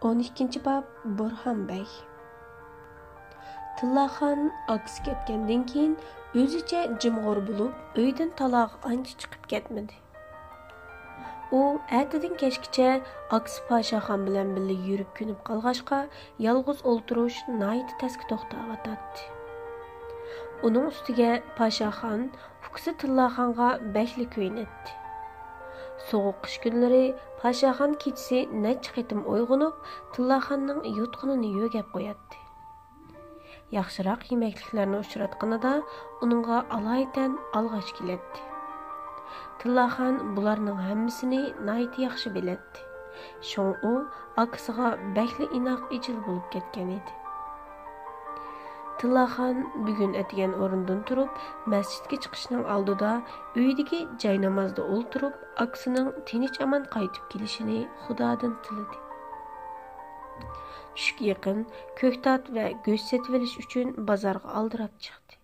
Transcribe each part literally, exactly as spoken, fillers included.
ئون ئىككىنچى باب، بۇرھان بەگ. تىللاخان ئاكىسى كەتكەندىن كېيىن ئۆزىچە جىمغۇر بولۇپ، ئۆيدىن تالاغا ئانچە چىقىپ كەتمىدى. ئۇ ئەتىدىن كەچكىچە ئاكىسى پاشاخان بىلەن بىللە يۈرۈپ كۆنۈپ قالغاچقا، يالغۇز ئولتۇرۇش ناھايىتى تەسكە توختاۋاتاتتى. ئۇنىڭ ئۈستىگە پاشاخان ئۇكىسى تىللاخانغا بەكلا كۆيۈنەتتى. سوغۇق قىش كۈنلىرى پاشاخان كېچىسى نەچچە قېتىم ئويغىنىپ، تىللاخاننىڭ يوتقىنىنى يۆگەپ قوياتتى. ياخشىراق يېمەكلىكلەرنى ئۇچراتقىنىدا ئۇنىڭغا ئالايىتەن ئالغاچ كېلەتتى. تىللاخان بۇلارنىڭ ھەممىسىنى ناھايىتى ياخشى بىلەتتى. شۇڭا ئۇ ئاكىسىغا بەكلا ئىناق ئىچىل بولۇپ كەتكەن ئىدى. تىللاخان بۈگۈن ئەتىگەن ئورنىدىن تۇرۇپ، مەسچىتكە چىقىشنىڭ ئالدىدا ئۆيدىكى جاينامازدا ئولتۇرۇپ، ئاكىسىنىڭ تىنچ-ئامان قايتىپ كېلىشىنى خۇدادىن تىلىدى. چۈشكە يېقىن كۆكتات ۋە گۆش سېتىۋېلىش ئۈچۈن بازارغا ئالدىراپ چىقتى.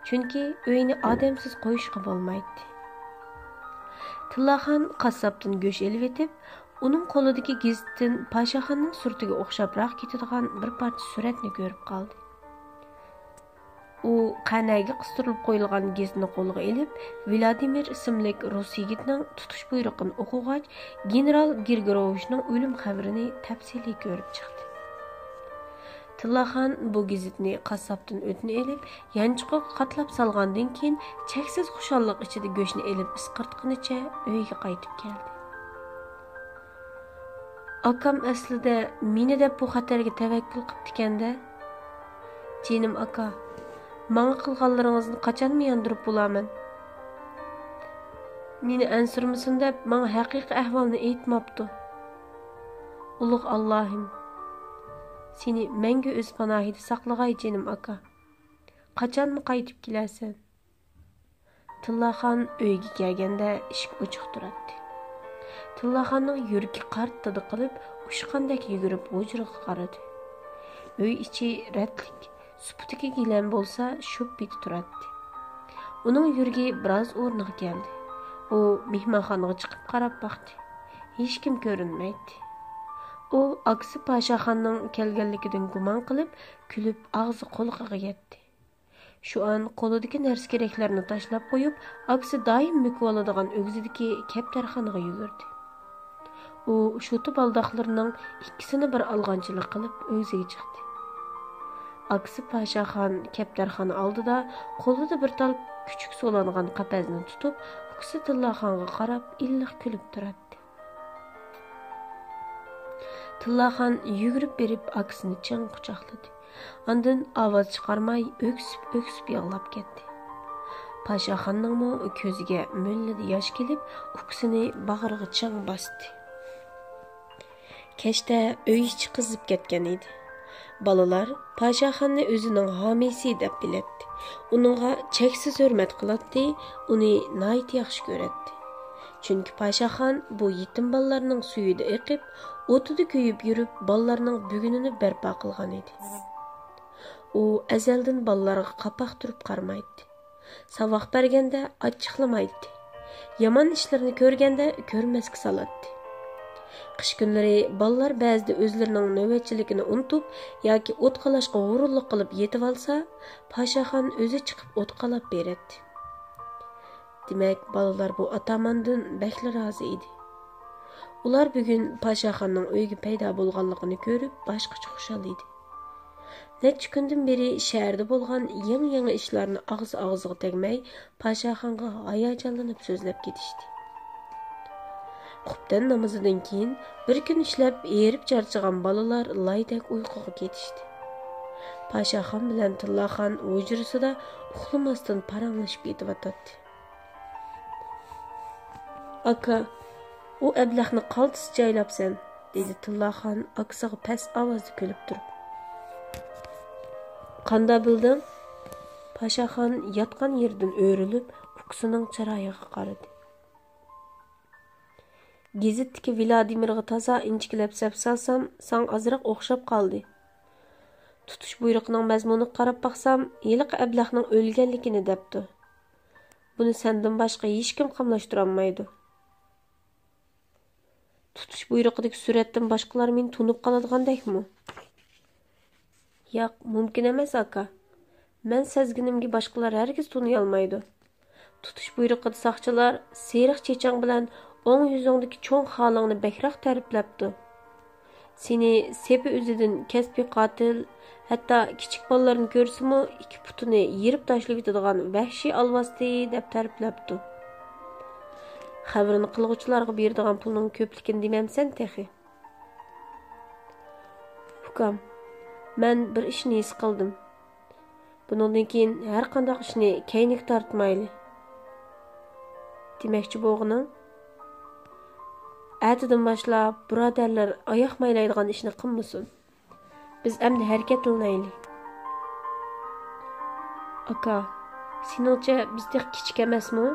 چۈنكى ئۆينى ئادەمسىز قويۇشقا بولمايتتى. تىللاخان قاسساپتىن گۆش ئېلىۋېتىپ، ئۇنىڭ قولىدىكى گېزىتتىن پاشاخاننىڭ سۈرىتىگە ئوخشاپراق كېتىدىغان بىر پارچە سۈرەتنى كۆرۈپ قالدى. ئۇ قەنەگە قىستۇرۇلۇپ قويۇلغان گېزىتنى قولىغا ئېلىپ، ۋلادىمىر ئىسىملىك رۇس يىگىتنىڭ تۇتۇش بۇيرۇقىنى ئوقۇغاچ، گېنېرال گېرگوروۋىچنىڭ ئۆلۈم خەۋىرىنى تەپسىلىي كۆرۈپ چىقتى. تىللاخان بۇ گېزىتنى قاسساپتىن ئۆتنە ئېلىپ، يانچۇقىغا قاتلاپ سالغاندىن كېيىن، چەكسىز خۇشاللىق ئىچىدە گۆشنى ئېلىپ ئىسقىرتقىنىچە ئۆيگە قايتىپ كەلدى. ئاكام ئەسلىدە مېنى دەپ بۇ خەتەرگە تەۋەككۈل قىپتىكەن-دە. جېنىم ئاكا، ماڭا قىلغانلىرىڭىزنى قاچانمۇ ياندۇرۇپ بولامەن؟ مېنى ئەنسىرىمىسۇن دەپ ماڭا ھەقىقىي ئەھۋالنى ئېيتماپتۇ. ئۇلۇغ ئاللاھىم، سېنى مەڭگۈ ئۆز پاناھىدا ساقلىغاي، جېنىم ئاكا. قاچانمۇ قايتىپ كېلەرسەن؟ تىللاخان ئۆيگە كەلگەندە ئىشىك ئوچۇق تۇراتتى. تىللاخاننىڭ يۈرىكى قارتتىدە قىلىپ، ئۇچقاندەك يۈگۈرۈپ ھۇجرىغا قارىدى. ئۆي ئىچى رەتلىك، سۇپىدىكى گىلەم بولسا شۇپپىدە تۇراتتى. ئۇنىڭ يۈرىكى بىراز ئورنىغا كەلدى. ئۇ مېھمانخانىغا چىقىپ قاراپ باقتى. ھېچكىم كۆرۈنمەيتتى. ئۇ ئاكىسى پاشاخاننىڭ كەلگەنلىكىدىن گۇمان قىلىپ، كۈلۈپ ئاغزى قۇلىقىغا يەتتى. شۇ ئان قولىدىكى نەرسە-كېرەكلەرنى تاشلاپ قويۇپ، ئاكىسى دائىم مۆكۈۋالىدىغان ئۆگزىدىكى كەپتەرخانىغا يۈگۈردى. ئۇ شوتا بالداقلىرىنىڭ ئىككىسىنى بىر ئالغانچىلىق قىلىپ ئۆگزىگە چىقتى. ئاكىسى پاشاخان كەپتەرخانا ئالدىدا قولىدا بىر تال كۈچۈك سولانغان قەپەسنى تۇتۇپ، ئۇكىسى تىللاخانغا قاراپ ئىللىق كۈلۈپ تۇراتتى. تىللاخان يۈگۈرۈپ بېرىپ ئاكىسىنى چىڭ قۇچاقلىدى. ئاندىن ئاۋاز چىقارماي ئۆكسۈپ-ئۆكسۈپ يىغلاپ كەتتى. پاشاخاننىڭمۇ كۆزىگە مۈللىدە ياش كېلىپ، ئۇكىسىنى باغرىغا چىڭ باستى. كەچتە ئۆي ئىچى قىزىپ كەتكەن ئىدى. بالىلار پاشاخاننى ئۆزىنىڭ ھامىيسى دەپ بىلەتتى. ئۇنىڭغا چەكسىز ھۆرمەت قىلاتتى، ئۇنى ناھايىتى ياخشى كۆرەتتى. چۈنكى پاشاخان بۇ يېتىم بالىلارنىڭ سۈيىدە ئېقىپ، ئوتىدا كۆيۈپ يۈرۈپ، بالىلارنىڭ بۈگۈنىنى بەرپا قىلغان ئىدى. ئۇ ئەزەلدىن بالىلارغا قاپاق تۈرۈپ قارىمايتتى. ساۋاق بەرگەندە ئاچچىقلىمايتتى. يامان ئىشلىرىنى كۆرگەندە كۆرمەسكە سالاتتى. قىش كۈنلىرى بالىلار بەزىدە ئۆزلىرىنىڭ نۆۋەتچىلىكىنى ئۇنتۇپ ياكى ئوت قالاشقا ھۇرۇنلۇق قىلىپ يېتىۋالسا، پاشاخان ئۆزى چىقىپ ئوت قالاپ بېرەتتى. دېمەك، بالىلار بۇ ئاتاماندىن بەكلا رازى ئىدى. ئۇلار بۈگۈن پاشاخاننىڭ ئۆيگە پەيدا بولغانلىقىنى كۆرۈپ باشقىچە خۇشال ئىدى. نەچچە كۈندىن بېرى شەھەردە بولغان يېڭى-يېڭى ئىشلارنى ئاغزى ئاغزىغا تەگمەي، پاشاخانغا ھاياجانلىنىپ سۆزلەپ كېتىشتى. خۇپتەن نامىزىدىن كېيىن بىر كۈن ئىشلەپ ھېرىپ چارچىغان بالىلار لايدەك ئۇيقۇغا كېتىشتى. پاشاخان بىلەن تىللاخان ھۇجرىسىدا ئۇخلىماستىن پاراڭلىشىپ يېتىۋاتاتتى. «ئاكا، ئۇ ئەبلەخنى قالتىس جايلاپسەن»، دېدى تىللاخان ئاكىسىغا پەس ئاۋازدا كۈلۈپ تۇرۇپ. «قاندا بىلدىڭ؟» پاشاخان ياتقان يېرىدىن ئۆرۈلۈپ، ئۇكىسىنىڭ چىرايىغا قارىدى. «گېزىتتىكى ۋلادىمىرغا تازا ئىنچىكىلەپ سەپ سالسام، ساڭا ئازراق ئوخشاپ قالدى. تۇتۇش بۇيرۇقىنىڭ مەزمۇنىغا قاراپ باقسام، ھېلىقى ئەبلەخنىڭ ئۆلگەنلىكىنى دەپتۇ. بۇنى سەندىن باشقا ھېچكىم قاملاشتۇرالمايدۇ.» تۇتۇش بۇيرۇقىدىكى سۈرەتتىن باشقىلار مېنى تونۇپ قالىدىغاندەكمۇ؟ ياق، مۇمكىن ئەمەس، ئاكا. مەن سەزگىنىمگە باشقىلار ھەرگىز تونۇيالمايدۇ. تۇتۇش بۇيرۇقىدا ساقچىلار سېرىق چېچىڭ بىلەن ئوڭ يۈزۈڭدىكى چوڭ خالىڭنى بەكرەك تەرىپلەپتۇ. سېنى سېپى ئۆزىدىن كەسپىي قاتىل، ھەتتا كىچىك بالىلارنى كۆرسىمۇ ئىككى پۇتىنى يېرىپ تاشلىۋېتىدىغان ۋەھشىي ئالۋاستى دەپ تەرىپلەپتۇ. خەۋىرىنى قىلغۇچىلارغا بېرىدىغان پۇلنىڭ كۆپلۈكىنى دېمەمسەن تېخى؟ ئۇكام، مەن بىر ئىشنى ھېس قىلدىم. بۇنىڭدىن كېيىن ھەر قانداق ئىشنى كەينىگە تارتمايلى. دېمەكچى بولغىنىڭ، ئەتىدىن باشلاپ بۇرادەرلەر ئاياق مايلايدىغان ئىشنى قىلمىسۇن. بىز ئەمدى ھەرىكەتلىنەيلى. ئاكا، سېنىڭچە بىز تېخى كىچىك ئەمەسمۇ؟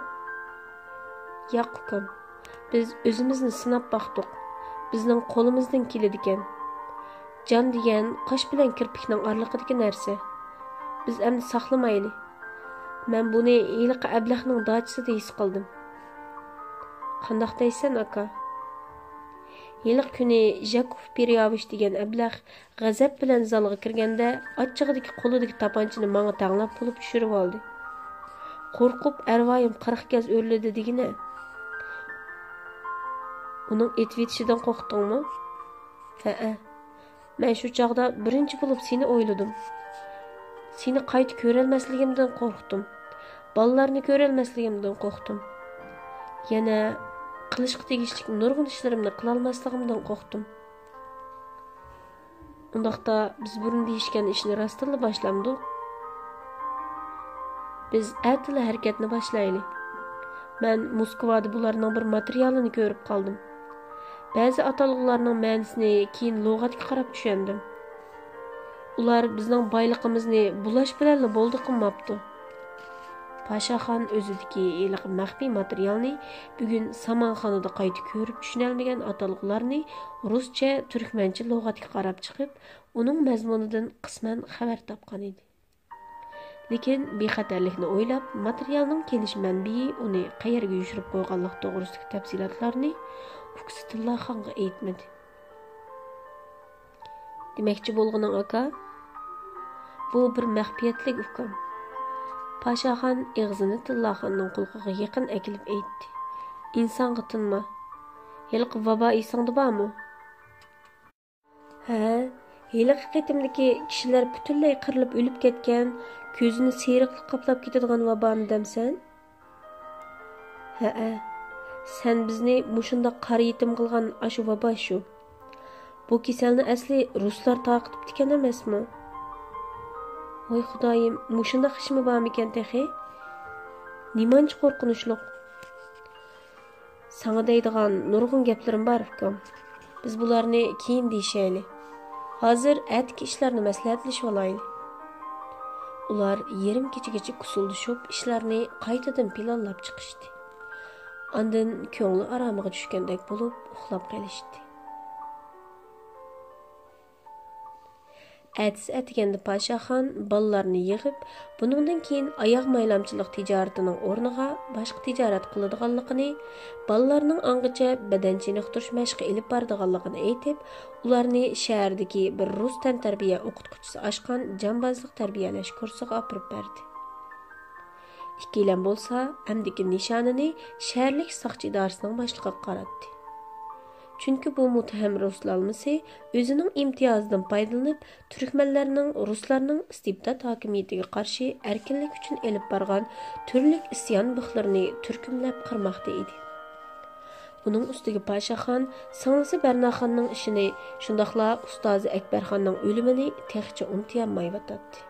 ياق، ئۇكام. بىز ئۆزىمىزنى سىناپ باقتۇق. بىزنىڭ قولىمىزدىن كېلىدىكەن. جان دېگەن قاش بىلەن كىرپىكنىڭ ئارىلىقىدىكى نەرسە. بىز ئەمدى ساقلىمايلى. مەن بۇنى ھېلىقى ئەبلەخنىڭ داچىسىدا ھېس قىلدىم. قانداق دەيسەن، ئاكا؟ ھېلىقى كۈنى ژاكوف پېرياۋىچ دېگەن ئەبلەخ غەزەپ بىلەن زالغا كىرگەندە، ئاچچىقىدىكى قولىدىكى تاپانچىنى ماڭا تەڭلەپ بولۇپ چۈشۈرۈۋالدى. قورقۇپ ئەرۋايىم قىرىق گەز ئۆرلىدى دېگىنە. ئۇنىڭ ئېتىۋېتىشىدىن قورقتۇڭمۇ؟ ھەئە. مەن شۇ چاغدا بىرىنچى بولۇپ سېنى ئويلىدىم. سېنى قايتا كۆرەلمەسلىكىمدىن قورقتۇم. بالىلارنى كۆرەلمەسلىكىمدىن قورقتۇم. يەنە قىلىشقا تېگىشلىك نۇرغۇن ئىشلىرىمنى قىلالماسلىقىمدىن قورقتۇم. ئۇنداقتا بىز بۇرۇن دېيىشكەن ئىشنى راستتىنلا باشلامدۇق؟ بىز ئەتىلا ھەرىكەتنى باشلايلى. مەن موسكۋادا بۇلارنىڭ بىر ماتېرىيالىنى كۆرۈپ قالدىم. بەزى ئاتالغۇلارنىڭ مەنىسىنى كېيىن لۇغەتكە قاراپ چۈشەندىم. ئۇلار بىزنىڭ بايلىقىمىزنى بۇلاش بىلەنلا بولدى قىلماپتۇ. پاشاخان ئۆزىدىكى ھېلىقى مەخپىي ماتېرىيالنى بۈگۈن سامانخانىدا قايتا كۆرۈپ چۈشىنەلمىگەن ئاتالغۇلارنى رۇسچە، تۈركمەنچە لۇغەتكە قاراپ چىقىپ، ئۇنىڭ مەزمۇنىدىن قىسمەن خەۋەر تاپقان ئىدى. لېكىن بىخەتەرلىكنى ئويلاپ، ماتېرىيالنىڭ كېلىش مەنبىيى، ئۇنى قەيەرگە يوشۇرۇپ قويغانلىقى توغرىسىدىكى تەپسىلاتلارنى ئۇكىسى تىللاخانغا ئېيتمىدى. دېمەكچى بولغىنىڭ، ئاكا، بۇ بىر مەخپىيەتلىك، ئۇكام. پاشاخان ئېغىزىنى تىللاخاننىڭ قۇلىقىغا يېقىن ئەكېلىپ ئېيتتى. ئىنسانغا تىنما. ھېلىقى ۋابا ئېسىڭدە بارمۇ؟ ھە، ھېلىقى قېتىمدىكى كىشىلەر پۈتۈنلەي قىرىلىپ ئۆلۈپ كەتكەن، كۆزىنى سېرىقلىق قاپلاپ كېتىدىغان ۋابانى دەمسەن؟ ھەئە، سەن بىزنى مۇشۇنداق قارا يېتىم قىلغان ئاشۇ ۋابا شۇ. بۇ كېسەلنى ئەسلى رۇسلار تارقىتىپتىكەن ئەمەسمۇ؟ ۋاي خۇدايىم، مۇشۇنداق ئىشمۇ بارمىكەن تېخى؟ نېمانچە قورقۇنچلۇق! ساڭا دەيدىغان نۇرغۇن گەپلىرىم بار، ئۇكام. بىز بۇلارنى كېيىن دېيىشەيلى. ھازىر ئەتىكى ئىشلارنى مەسلىھەتلىشىۋالايلى. ئۇلار يېرىم كېچىگىچە كۇسۇلدىشىپ، ئىشلارنى قايتىدىن پىلانلاپ چىقىشتى. ئاندىن كۆڭلى ئارامىغا چۈشكەندەك بولۇپ، ئۇخلاپ قېلىشتى. ئەتىسى ئەتىگەندە پاشاخان بالىلارنى يىغىپ، بۇنىڭدىن كېيىن ئاياغ مايلامچىلىق تىجارىتىنىڭ ئورنىغا باشقا تىجارەت قىلىدىغانلىقىنى، بالىلارنىڭ ئاڭغىچە بەدەن چېنىقتۇرۇش مەشقى ئېلىپ بارىدىغانلىقىنى ئېيتىپ، ئۇلارنى شەھەردىكى بىر رۇس تەنتەربىيە ئوقۇتقۇچىسى ئاچقان جامبازلىق تەربىيەلەش كۇرسىغا ئاپىرىپ بەردى. ئىككىيلەن بولسا ئەمدىكى نىشانىنى شەھەرلىك ساقچى ئىدارىسىنىڭ باشلىقىغا قاراتتى. چۈنكى بۇ مۇتتەھەم رۇسلالمىسى ئۆزىنىڭ ئىمتىيازىدىن پايدىلىنىپ، تۈركمەنلەرنىڭ رۇسلارنىڭ ئىستىبدات ھاكىمىيىتىگە قارشى ئەركىنلىك ئۈچۈن ئېلىپ بارغان تۈرلۈك ئىسيان بىخلىرىنى تۈركۈملەپ قىرماقتا ئىدى. ئۇنىڭ ئۈستىگە پاشاخان سىڭلىسى بەرناخاننىڭ ئىشىنى، شۇنداقلا ئۇستازى ئەكبەرخاننىڭ ئۆلۈمىنى تېخىچە ئۇنتۇيالمايۋاتاتتى.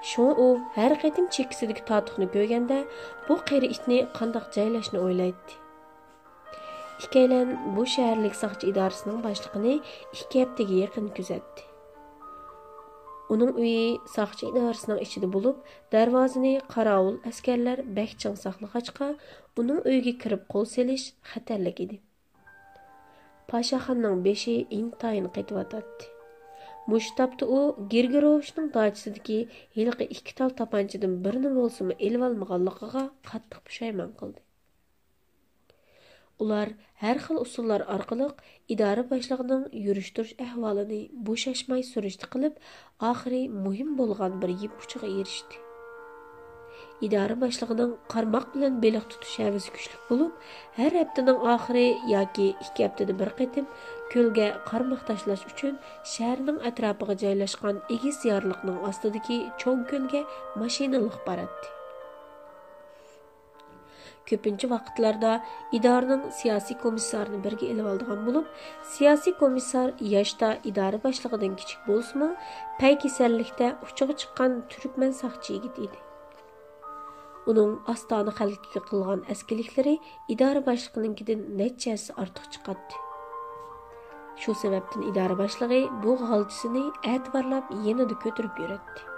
شۇڭا ئۇ ھەر قېتىم چېكىسىدىكى تاتۇقنى كۆرگەندە، بۇ قېرى ئىتنى قانداق جايلاشنى ئويلايتتى. ئىككىيلەن بۇ شەھەرلىك ساقچى ئىدارىسىنىڭ باشلىقىنى ئىككى ھەپتىگە يېقىن كۆزەتتى. ئۇنىڭ ئۆيى ساقچى ئىدارىسىنىڭ ئىچىدە بولۇپ، دەرۋازىنى قاراۋۇل ئەسكەرلەر بەك چىڭ ساقلىغاچقا، ئۇنىڭ ئۆيىگە كىرىپ قول سېلىش خەتەرلىك ئىدى. پاشاخاننىڭ بېشى ئىنتايىن قېتىۋاتاتتى. مۇشۇ تاپتا ئۇ گىرگىروۋىچنىڭ داچىسىدىكى ھېلىقى ئىككى تال تاپانچىدىن بىرىنى بولسىمۇ ئېلىۋالمىغانلىقىغا قاتتىق پۇشايمان قىلدى. ئۇلار ھەر خىل ئۇسۇللار ئارقىلىق ئىدارە باشلىقىنىڭ يۈرۈش-تۇرۇش ئەھۋالىنى بوشاشماي سۈرۈشتە قىلىپ، ئاخىرى مۇھىم بولغان بىر يىپ ئۇچىغا ئېرىشتى. ئىدارە باشلىقىنىڭ قارماق بىلەن بېلىق تۇتۇش ھەۋىسى كۈچلۈك بولۇپ، ھەر ھەپتىنىڭ ئاخىرى ياكى ئىككى ھەپتىدە بىر قېتىم كۆلگە قارماق تاشلاش ئۈچۈن شەھەرنىڭ ئەتراپىغا جايلاشقان ئېگىز يارلىقنىڭ ئاستىدىكى چوڭ كۆلگە ماشىنا ئېلىپ باراتتى. كۆپىنچە ۋاقىتلاردا ئىدارىنىڭ سىياسىي كومىسسارىنى بىرگە ئېلىۋالىدىغان بولۇپ، سىياسىي كومىسسار ياشتا ئىدارە باشلىقىدىن كىچىك بولسىمۇ، پەي كېسەللىكتە ئۇچىغا چىققان تۈركمەن ساقچى يىگىت ئىدى. ئۇنىڭ ئاستانە خەلقىگە قىلغان ئەسكىلىكلىرى ئىدارە باشلىقىنىڭكىدىن نەچچە ھەسسە ئارتۇق چىقاتتى. شۇ سەۋەبتىن ئىدارە باشلىقى بۇ غالچىسىنى ئەتىۋارلاپ يېنىدا كۆتۈرۈپ يۈرەتتى.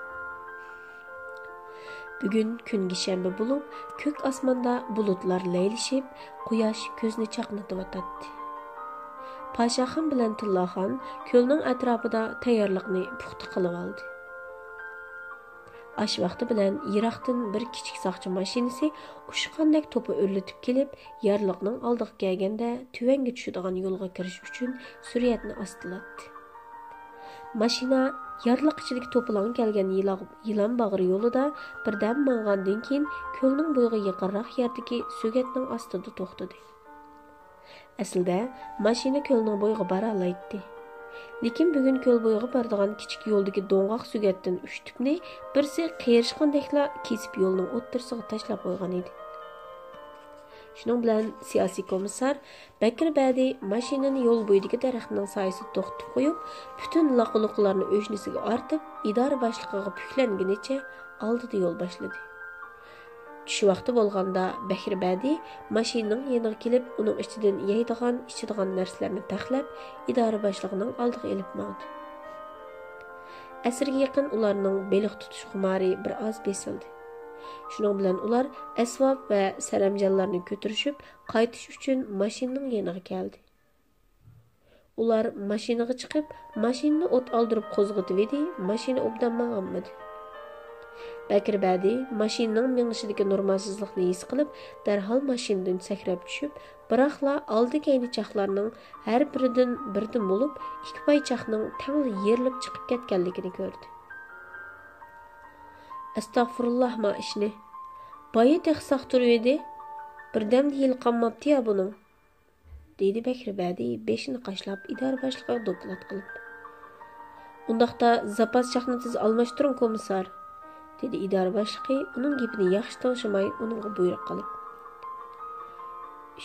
بۈگۈن كۈنگىشەنبە بولۇپ، كۆك ئاسماندا بۇلۇتلار لەيلىشىپ، قۇياش كۆزنى چاقنىتىۋاتاتتى. پاشاخان بىلەن تىللاخان كۆلنىڭ ئەتراپىدا تەييارلىقنى پۇختا قىلىۋالدى. ئاش ۋاقتى بىلەن يىراقتىن بىر كىچىك ساقچى ماشىنىسى ئۇچقاندەك توپا ئۆرلىتىپ كېلىپ، يارلىقنىڭ ئالدىغا كەلگەندە، تۆۋەنگە چۈشىدىغان يولغا كىرىش ئۈچۈن سۈرئەتنى ئاستىلاتتى. ماشىنا يارلىق ئىچىدىكى توپىلاڭ كەلگەن يىلا-، يىلان باغرى يولىدا بىردەم ماڭغاندىن كېيىن، كۆلنىڭ بويىغا يېقىنراق يەردىكى سۆگەتنىڭ ئاستىدا توختىدى. ئەسلىدە ماشىنا كۆلنىڭ بويىغا بارالايتتى. لېكىن بۈگۈن كۆل بويىغا بارىدىغان كىچىك يولدىكى دوڭغاق سۆگەتتىن ئۈچ تۈپنى بىرسى قېرىشقاندەكلا كېسىپ يولنىڭ ئوتتۇرىسىغا تاشلاپ قويغان ئىدى. شۇنىڭ بىلەن سىياسىي كومىسسار بەكرى بەدى ماشىنىنى يول بويىدىكى دەرەخنىڭ سايىسىدا توختىتىپ قويۇپ، پۈتۈن لاقا-لۇقىلارنى ئۆشنىسىگە ئارتىپ، ئىدارە باشلىقىغا پۈكلەنگىنىچە ئالدىدا يول باشلىدى. چۈش ۋاقتى بولغاندا بەكرى بەدى ماشىنىنىڭ يېنىغا كېلىپ، ئۇنىڭ ئىچىدىن يەيدىغان، ئىچىدىغان نەرسىلەرنى تەخلەپ، ئىدارە باشلىقىنىڭ ئالدىغا ئېلىپ ماڭدى. ئەسىرگە يېقىن ئۇلارنىڭ بېلىق تۇتۇش خۇمارى بىر ئاز بېسىلدى. شۇنىڭ بىلەن ئۇلار ئەسۋاب ۋە سەرەمجانلارنى كۆتۈرۈشۈپ، قايتىش ئۈچۈن ماشىنىنىڭ يېنىغا كەلدى. ئۇلار ماشىنىغا چىقىپ، ماشىنىنى ئوت ئالدۇرۇپ قوزغىتىۋىدى، ماشىنا ئوبدان ماڭالمىدى. بەكرى بەدى ماشىنىنىڭ مېڭىشىدىكى نورمالسىزلىقنى ھېس قىلىپ، دەرھال ماشىنىدىن سەكرەپ چۈشۈپ، بىراقلا ئالدى-كەينى چاقلارنىڭ ھەر بىرىدىن بىردىن بولۇپ، ئىككى پاي چاقنىڭ تەڭلا يېرىلىپ چىقىپ كەتكەنلىكىنى كۆردى. ئەستەغپۇرۇللا، ما ئىشنى. بايا تېخى ساق تۇرۇۋىدى. بىردەمدە ھېلى قانماپتۇ يا بۇنىڭ. دېدى بەكرى بەدى بېشىنى قاشلاپ ئىدارە باشلىقىغا دوكلات قىلىپ. ئۇنداقتا زاپاس چاقنى تېز ئالماشتۇرۇڭ، كومىسسار، دېدى ئىدارە باشلىقى ئۇنىڭ گېپىنى ياخشى تىڭشىماي ئۇنىڭغا بۇيرۇق قىلىپ.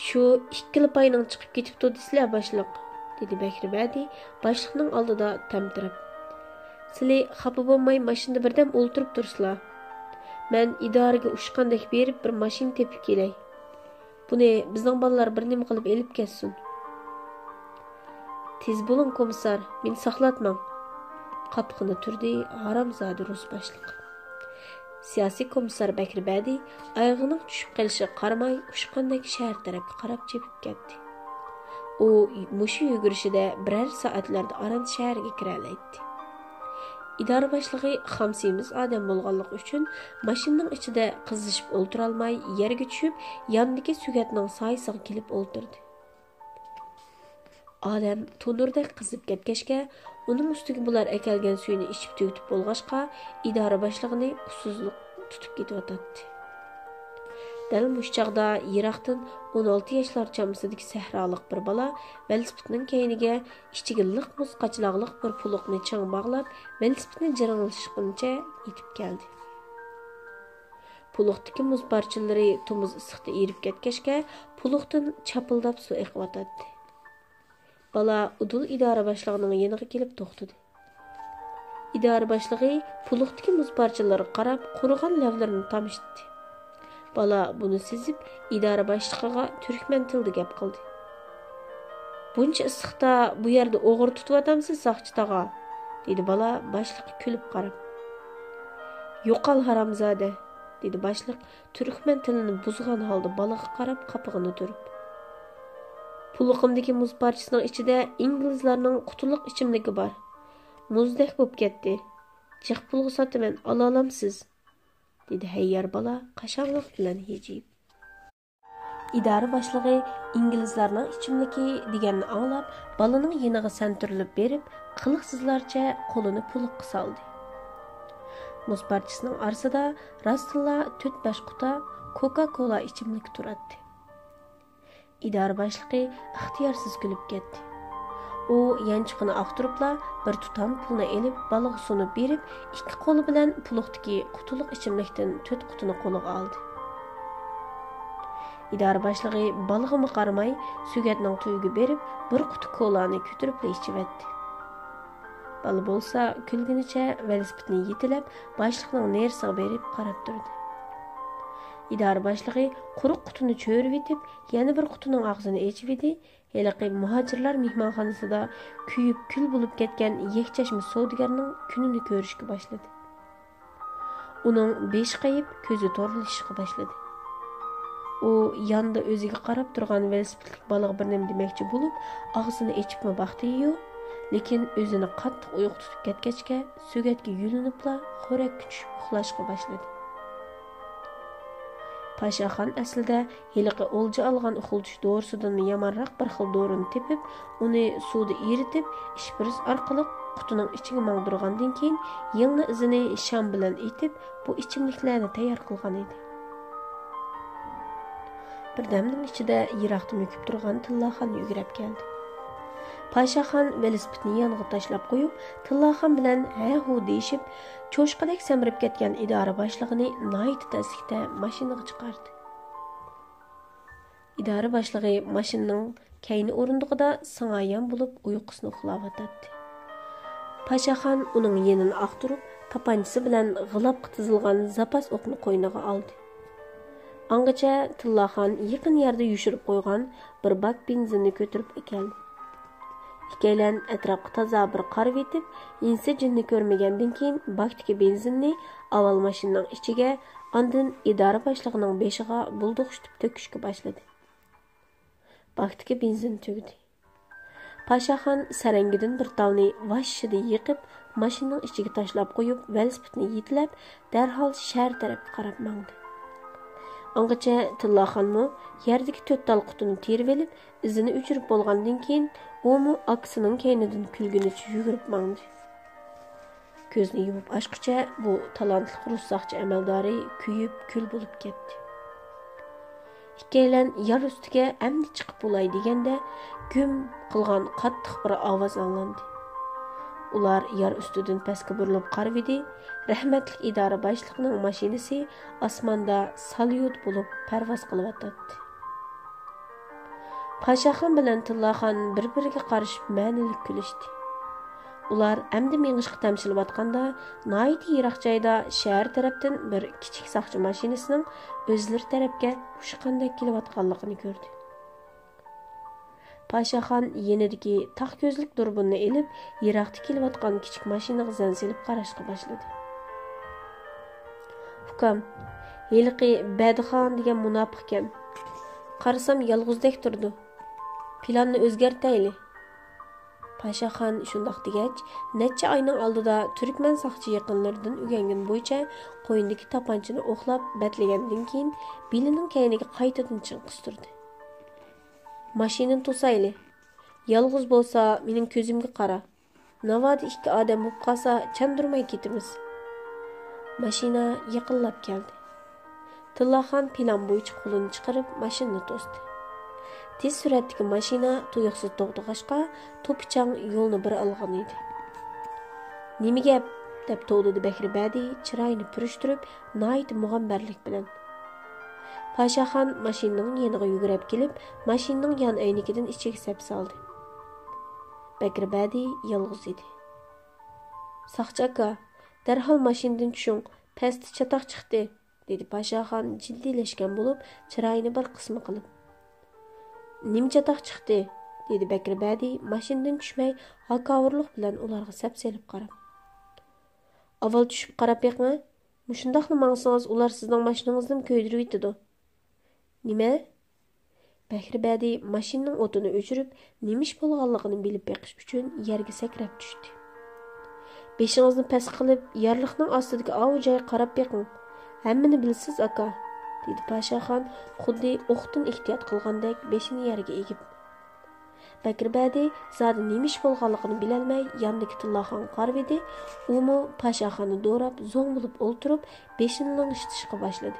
شۇ ئىككىلا پاينىڭ چىقىپ كېتىپتۇ دېسىلە، باشلىق، دېدى بەكرى بەدى باشلىقنىڭ ئالدىدا تەمتىرەپ. سىلى خاپا بولماي ماشىنىدا بىردەم ئولتۇرۇپ تۇرسىلا. مەن ئىدارىگە ئۇچقاندەك بېرىپ بىر ماشىنا تېپىپ كېلەي. بۇنى بىزنىڭ بالىلار بىر نېمە قىلىپ ئېلىپ كەتسۇن. تېز بولۇڭ، كومىسسار، مېنى ساقلاتماڭ. قاپىقىنى تۈردى ھارامزادە رۇس باشلىق. سىياسىي كومىسسار بەكرى بەدى ئايىغىنىڭ چۈشۈپ قېلىشىغا قارىماي، ئۇچقاندەك شەھەر تەرەپكە قاراپ چېپىپ كەتتى. ئۇ مۇشۇ يۈگۈرۈشىدە بىرەر سائەتلەردە ئاران شەھەرگە كىرەلەيتتى. ئىدارە باشلىقى خام سېمىز ئادەم بولغانلىقى ئۈچۈن، ماشىنىنىڭ ئىچىدە قىزىشىپ ئولتۇرالماي، يەرگە چۈشۈپ، ياندىكى سۆگەتنىڭ سايىسىغا كېلىپ ئولتۇردى. ئادەم تونۇردەك قىزىپ كەتكەچكە، ئۇنىڭ ئۈستىگە بۇلار ئەكەلگەن سۈيىنى ئىچىپ تۈگىتىپ بولغاچقا، ئىدارە باشلىقىنى ئۇسسۇزلۇق تۇتۇپ كېتىۋاتاتتى. دەل مۇشۇ چاغدا يىراقتىن ئون ئالتە ياشلار چامىسىدىكى سەھرالىق بىر بالا ۋېلىسىپىتنىڭ كەينىگە ئىچىگە لىق مۇز قاچىلاقلىق بىر پۇلۇقنى چىڭ باغلاپ، ۋېلىسىپىتنى جىرىڭلىتىشقىنىچە يېتىپ كەلدى. پۇلۇقتىكى مۇز پارچىلىرى تومۇز ئىسسىقتا ئېرىپ كەتكەچكە، پۇلۇقتىن چاپىلداپ سۇ ئېقىۋاتاتتى. بالا ئۇدۇل ئىدارە باشلىقىنىڭ يېنىغا كېلىپ توختىدى. ئىدارە باشلىقى پۇلۇقتىكى مۇز پارچىلىرىغا قاراپ، قۇرۇغان لەۋلىرىنى تامشىتتى. بالا بۇنى سېزىپ، ئىدارە باشلىقىغا تۈركمەن تىلىدا گەپ قىلدى. «بۇنچە ئىسسىقتا بۇ يەردە ئوغرى تۇتۇۋاتامسىز، ساقچى تاغا؟» دېدى بالا باشلىققا كۈلۈپ قاراپ. «يوقال، ھارامزادە!» دېدى باشلىق تۈركمەن تىلىنى بۇزغان ھالدا بالىغا قاراپ قاپىقىنى تۈرۈپ. «پۇلۇقۇمدىكى مۇز پارچىسىنىڭ ئىچىدە ئىنگلىزلارنىڭ قۇتۇلۇق ئىچىملىكى بار. مۇزدەك بوپ كەتتى. جىق پۇلغا ساتىمەن، ئالالامسىز؟» دېدى ھەييار بالا قاشاڭلىق بىلەن ھىجىيىپ. ئىدارە باشلىقى ئىنگلىزلارنىڭ ئىچىملىكى دېگەننى ئاڭلاپ، بالىنىڭ يېنىغا سەنتۈرۈلۈپ بېرىپ، قىلىقسىزلارچە قولىنى پۇلۇققا سالدى. مۇز پارچىسىنىڭ ئارىسىدا راستتىنلا تۆت-بەش قۇتا كوكا-كولا ئىچىملىكى تۇراتتى. ئىدارە باشلىقى ئىختىيارسىز كۈلۈپ كەتتى. ئۇ يانچۇقىنى ئاختۇرۇپلا بىر تۇتام پۇلنى ئېلىپ، بالىغا سۇنۇپ بېرىپ، ئىككى قولى بىلەن پۇلۇقتىكى قۇتىلىق ئىچىملىكتىن تۆت قۇتىنى قولىغا ئالدى. ئىدارە باشلىقى بالىغىمۇ قارىماي، سۆگەتنىڭ تۈۋىگە بېرىپ، بىر قۇتا كولانى كۆتۈرۈپلا ئىچىۋەتتى. بالا بولسا كۈلگىنىچە ۋېلىسىپىتنى يېتىلەپ، باشلىقنىڭ نېرىسىغا بېرىپ قاراپ تۇردى. ئىدارە باشلىقى قۇرۇق قۇتىنى چۆرۈۋېتىپ، يەنە بىر قۇتىنىڭ ئاغزىنى ئېچىۋىدى، ھېلىقى مۇھاجىرلار مېھمانخانىسىدا كۆيۈپ كۈل بولۇپ كەتكەن يەكچەشمە سودىگەرنىڭ كۈنىنى كۆرۈشكە باشلىدى. ئۇنىڭ بېشى قېيىپ، كۆزى تورلىشىشقا باشلىدى. ئۇ ياندا ئۆزىگە قاراپ تۇرغان ۋېلىسىپىتلىك بالىغا بىر نېمە دېمەكچى بولۇپ، ئاغزىنى ئېچىپمۇ باقتى-يۇ، لېكىن ئۆزىنى قاتتىق ئۇيقۇ تۇتۇپ كەتكەچكە، سۆگەتكە يۆلىنىپلا خورەككە چۈشۈپ ئۇخلاشقا باشلىدى. پاشاخان ئەسلىدە ھېلىقى ئولجا ئالغان ئۇخلىتىش دورىسىدىنمۇ يامانراق بىر خىل دورىنى تېپىپ، ئۇنى سۇدا ئېرىتىپ، ئىشپىرىس ئارقىلىق قۇتىنىڭ ئىچىگە ماڭدۇرغاندىن كېيىن، يىڭنە ئىزىنى شام بىلەن ئېتىپ، بۇ ئىچىملىكلەرنى تەييار قىلغان ئىدى. بىردەمنىڭ ئىچىدە يىراقتا مۆكۈپ تۇرغان تىللاخان يۈگرەپ كەلدى. پاشاخان ۋېلىسىپىتنى يانغا تاشلاپ قويۇپ، تىللاخان بىلەن ھە-ھۇ دېيىشىپ، چوشقىدەك سەمرىپ كەتكەن ئىدارە باشلىقىنى ناھايىتى تەسلىكتە ماشىنىغا چىقاردى. ئىدارە باشلىقى ماشىنىنىڭ كەينى ئورۇندۇقىدا سىڭايان بولۇپ ئۇيقۇسىنى ئۇخلاۋاتاتتى. پاشاخان ئۇنىڭ يېنىنى ئاختۇرۇپ، تاپانچىسى بىلەن غىلاپقا تىزىلغان زاپاس ئوقنى قوينىغا ئالدى. ئاڭغىچە تىللاخان يېقىن يەردە يوشۇرۇپ قويغان بىر باك بېنزىننى كۆتۈرۈپ ئەكەلدى. ئىككىيلەن ئەتراپقا تازا بىر قارىۋېتىپ، ئىنسى جىننى كۆرمىگەندىن كېيىن، باكتىكى بېنزىننى ئاۋۋال ماشىنىنىڭ ئىچىگە، ئاندىن ئىدارە باشلىقىنىڭ بېشىغا بۇلدۇقشىتىپ تۆكۈشكە باشلىدى. باكتىكى بېنزىن تۈگىدى. پاشاخان سەرەڭگىدىن بىر تالنى ۋاششىدە يېقىپ، ماشىنىنىڭ ئىچىگە تاشلاپ قويۇپ، ۋېلىسىپىتنى يېتىلەپ، دەرھال شەھەر تەرەپكە قاراپ ماڭدى. ئاڭغىچە تىللاخانمۇ يەردىكى تۆت تال قۇتىنى تېرىۋېلىپ، ئىزىنى ئۆچۈرۈپ بولغاندىن كېيىن، ئۇمۇ ئاكىسىنىڭ كەينىدىن كۈلگىنىچە يۈگۈرۈپ ماڭدى. كۆزنى يۇمۇپ ئاچقۇچە بۇ تالانتلىق رۇس ساقچى ئەمەلدارى كۆيۈپ كۈل بولۇپ كەتتى. ئىككىيلەن يار ئۈستىگە ئەمدى چىقىپ بولاي دېگەندە، گۈم قىلغان قاتتىق بىر ئاۋاز ئاڭلاندى. ئۇلار يار ئۈستىدىن پەسكە بۇرۇلۇپ قارىۋىدى، رەھمەتلىك ئىدارە باشلىقىنىڭ ماشىنىسى ئاسماندا ساليۇت بولۇپ پەرۋاز قىلىۋاتاتتى. پاشاخان بىلەن تىللاخان بىر-بىرىگە قارىشىپ مەنىلىك كۈلۈشتى. ئۇلار ئەمدى مېڭىشقا تەمشىلىۋاتقاندا، ناھايىتى يىراق جايدا شەھەر تەرەپتىن بىر كىچىك ساقچى ماشىنىسىنىڭ ئۆزلىرى تەرەپكە ئۇچقاندەك كېلىۋاتقانلىقىنى كۆردى. پاشاخان يېنىدىكى تاق كۆزلۈك دۇربۇننى ئېلىپ، يىراقتا كېلىۋاتقان كىچىك ماشىنىغا زەن سېلىپ قاراشقا باشلىدى. ئۇكام، ھېلىقى بەدىخان دېگەن مۇناپىقكەن. قارىسام يالغۇزدەك تۇرىدۇ. پىلاننى ئۆزگەرتەيلى. پاشاخان شۇنداق دېگەچ، نەچچە ئاينىڭ ئالدىدا تۈركمەن ساقچى يېقىنلىرىدىن ئۆگەنگىنى بويىچە قوينىدىكى تاپانچىنى ئوقلاپ بەتلىگەندىن كېيىن، بېلىنىڭ كەينىگە قايتىدىن چىڭ قىستۇردى. ماشىنىنى توسايلى. يالغۇز بولسا مېنىڭ كۆزۈمگە قارا. ناۋادا ئىككى ئادەم بولۇپ قالسا، چاندۇرماي كېتىمىز. ماشىنا يېقىنلاپ كەلدى. تىللاخان پىلان بويىچە قولىنى چىقىرىپ، ماشىنىنى توستى. تېز سۈرئەتتىكى ماشىنا تۇيۇقسىز توختىغاچقا، توپا-چاڭ يولنى بىر ئالغان ئىدى. نېمە گەپ؟ دەپ توۋلىدى بەكرى بەدى چىرايىنى پۈرۈشتۈرۈپ، ناھايىتى مۇغەمبەرلىك بىلەن. پاشاخان ماشىنىنىڭ يېنىغا يۈگۈرۈپ كېلىپ، ماشىنىنىڭ يان ئەينىكىدىن ئىچىگە سەپ سالدى. بەكرى بەدى يالغۇز ئىدى. ساقچى ئاكا، دەرھال ماشىنىدىن چۈشۈڭ، پەستە چاتاق چىقتى، دېدى پاشاخان جىددىيلەشكەن بولۇپ، چىرايىنى بىر قىسما قىلىپ. نېمە چاتاق چىقتى؟ دېدى بەكرى بەدى ماشىنىدىن چۈشمەي، ھاكاۋۇرلۇق بىلەن ئۇلارغا سەپ سېلىپ قاراپ. ئاۋۋال چۈشۈپ قاراپ بېقىڭ. مۇشۇنداقلا ماڭسىڭىز، ئۇلار سىزنىڭ ماشىنىڭىزنىمۇ كۆيدۈرۈۋېتىدۇ. نېمە؟ بەكرى بەدى ماشىنىنىڭ ئوتىنى ئۆچۈرۈپ، نېمە ئىش بولغانلىقىنى بىلىپ بېقىش ئۈچۈن يەرگە سەكرەپ چۈشتى. بېشىڭىزنى پەس قىلىپ، يارلىقنىڭ ئاستىدىكى ئاۋۇ جايغا قاراپ بېقىڭ. ھەممىنى بىلىسىز، ئاكا. دېدى پاشاخان خۇددى ئوقتىن ئېھتىيات قىلغاندەك بېشىنى يەرگە ئېگىپ. بەكرى بەدى زادى نېمە ئىش بولغانلىقىنى بىلەلمەي ياندىكى تىللاخانغا قارىۋىدى، ئۇمۇ پاشاخاننى دوراپ زوڭ بولۇپ ئولتۇرۇپ بېشىنى لىڭشىتىشقا باشلىدى.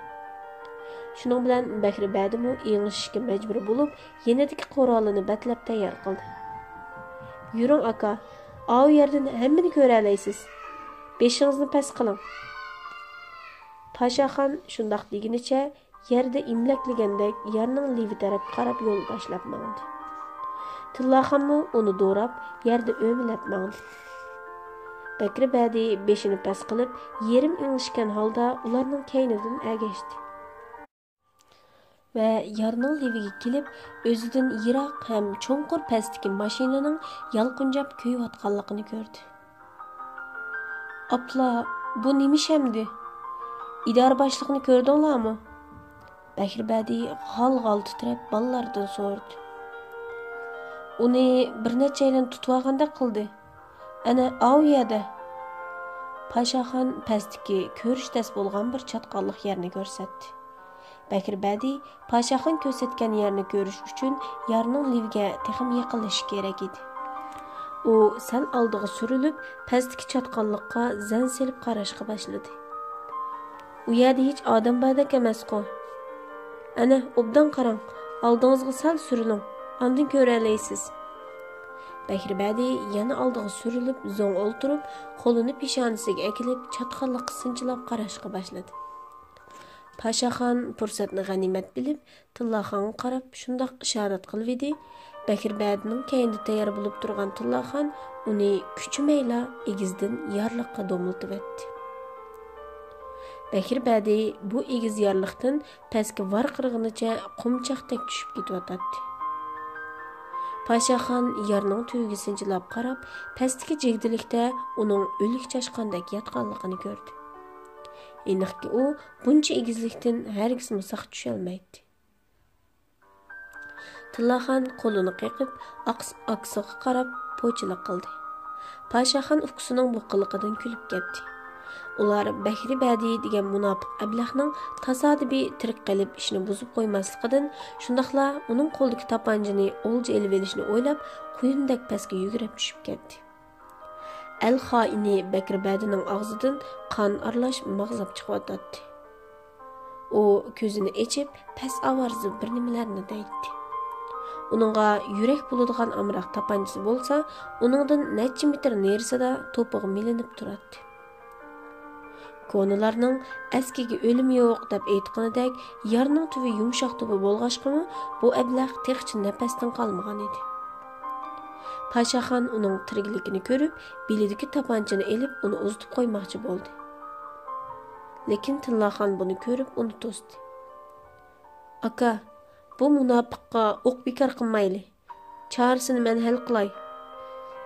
شۇنىڭ بىلەن بەكرى بەدىمۇ ئېڭىشىشكە مەجبۇر بولۇپ يېنىدىكى قورالىنى بەتلەپ تەييار قىلدى. يۈرۈڭ ئاكا، ئاۋۇ يەردىن ھەممىنى كۆرەلەيسىز. بېشىڭىزنى پەس قىلىڭ. پاشاخان شۇنداق دېگىنىچە يەردە ئىملەكلىگەندەك يارنىڭ لېۋى تەرەپكە قاراپ يول باشلاپ ماڭدى. تىللاخانمۇ ئۇنى دوراپ يەردە ئۆمىلەپ ماڭدى. بەكرى بەدى بېشىنى پەس قىلىپ يېرىم ئېڭىشكەن ھالدا ئۇلارنىڭ كەينىدىن ئەگەشتى. ۋە يارنىڭ لېۋىگە كېلىپ ئۆزىدىن يىراق ھەم چوڭقۇر پەستىكى ماشىنىنىڭ يالقۇنجاپ كۆيۈۋاتقانلىقىنى كۆردى. ئاپلا، بۇ نېمە ئىش ئەمدى؟ ئىدارە باشلىقىنى كۆردۈڭلارمۇ؟ بەكرى بەدى غال-غال تىترەپ بالىلاردىن سورىدى. ئۇنى بىر نەچچەيلەن تۇتۇۋالغاندەك قىلدى. ئەنە ئاۋۇ يەردە. پاشاخان پەستىكى كۆرۈش تەس بولغان بىر چاتقاللىق يەرنى كۆرسەتتى. بەكرى بەدى پاشاخان كۆرسەتكەن يەرنى كۆرۈش ئۈچۈن يارنىڭ لېۋىگە تېخىمۇ يېقىنلىشىشى كېرەك ئىدى. ئۇ سەل ئالدىغا سۈرۈلۈپ، پەستىكى چاتقاللىققا زەن سېلىپ قاراشقا باشلىدى. ئۇ يەردە ھېچ ئادەم باردەك ئەمەسقۇ؟ ئەنە، ئوبدان قاراڭ، ئالدىڭىزغا سەل سۈرۈلۈڭ، ئاندىن كۆرەلەيسىز. بەكرى بەدى يەنە ئالدىغا سۈرۈلۈپ، زوڭ ئولتۇرۇپ، قولىنى پېشانىسىگە ئەكېلىپ، چاتقاللىققا سىنچىلاپ قاراشقا باشلىدى. پاشاخان پۇرسەتنى غەنىيمەت بىلىپ، تىللاخانغا قاراپ شۇنداق ئىشارەت قىلىۋىدى، بەكرى بەدىنىڭ كەينىدە تەييار بولۇپ تۇرغان تىللاخان ئۇنى كۈچىمەيلا ئېگىزدىن يارلىققا دومىلىتىۋەتتى. بەكرى بەدى بۇ ئېگىز يارلىقتىن پەسكە ۋارقىرىغىنىچە قۇمچاقتەك چۈشۈپ كېتىۋاتاتتى. پاشاخان يارنىڭ تۈۋىگە سىنچىلاپ قاراپ، پەستىكى جىگدىلىكتە ئۇنىڭ ئۆلۈك چاشقاندەك ياتقانلىقىنى كۆردى. ئېنىقكى، ئۇ بۇنچە ئېگىزلىكتىن ھەرگىزمۇ ساق چۈشەلمەيتتى. تىللاخان قولىنى قېقىپ، ئاقس-، ئاكىسىغا قاراپ پوچىلىق قىلدى. پاشاخان ئۇكىسىنىڭ بۇ قىلىقىدىن كۈلۈپ كەتتى. ئۇلار بەكرى بەدى دېگەن مۇناپىق ئەبلەخنىڭ تاسادىپىي تىرىك قېلىپ ئىشنى بۇزۇپ قويماسلىقىدىن، شۇنداقلا ئۇنىڭ قولىدىكى تاپانچىنى ئولجا ئېلىۋېلىشنى ئويلاپ، قۇيۇندەك پەسكە يۈگۈرۈپ چۈشۈپ كەتتى. ئەل خائىنى بەكرى بەدىنىڭ ئاغزىدىن قان ئارىلاش ماغزاپ چىقىۋاتاتتى. ئۇ كۆزىنى ئېچىپ، پەس ئاۋازدا بىر نېمىلەرنى دەيتتى. ئۇنىڭغا يۈرەك بولىدىغان ئامراق تاپانچىسى بولسا، ئۇنىڭدىن نەچچە مېتىر نېرىسىدا توپىغا مىلىنىپ تۇراتتى. كونىلارنىڭ «ئەسكىگە ئۆلۈم يوق» دەپ ئېيتقىنىدەك، يارنىڭ تۈۋى يۇمشاق تۇبا بولغاچقىمۇ، بۇ ئەبلەخ تېخىچە نەپەستىن قالمىغان ئىدى. پاشاخان ئۇنىڭ تىرىكلىكىنى كۆرۈپ، بېلىدىكى تاپانچىنى ئېلىپ، ئۇنى ئۇزىتىپ قويماقچى بولدى. لېكىن تىللاخان بۇنى كۆرۈپ، ئۇنى توستى. «ئاكا، بۇ مۇناپىققا ئوق بىكار قىلمايلى. چارىسىنى مەن ھەل قىلاي.»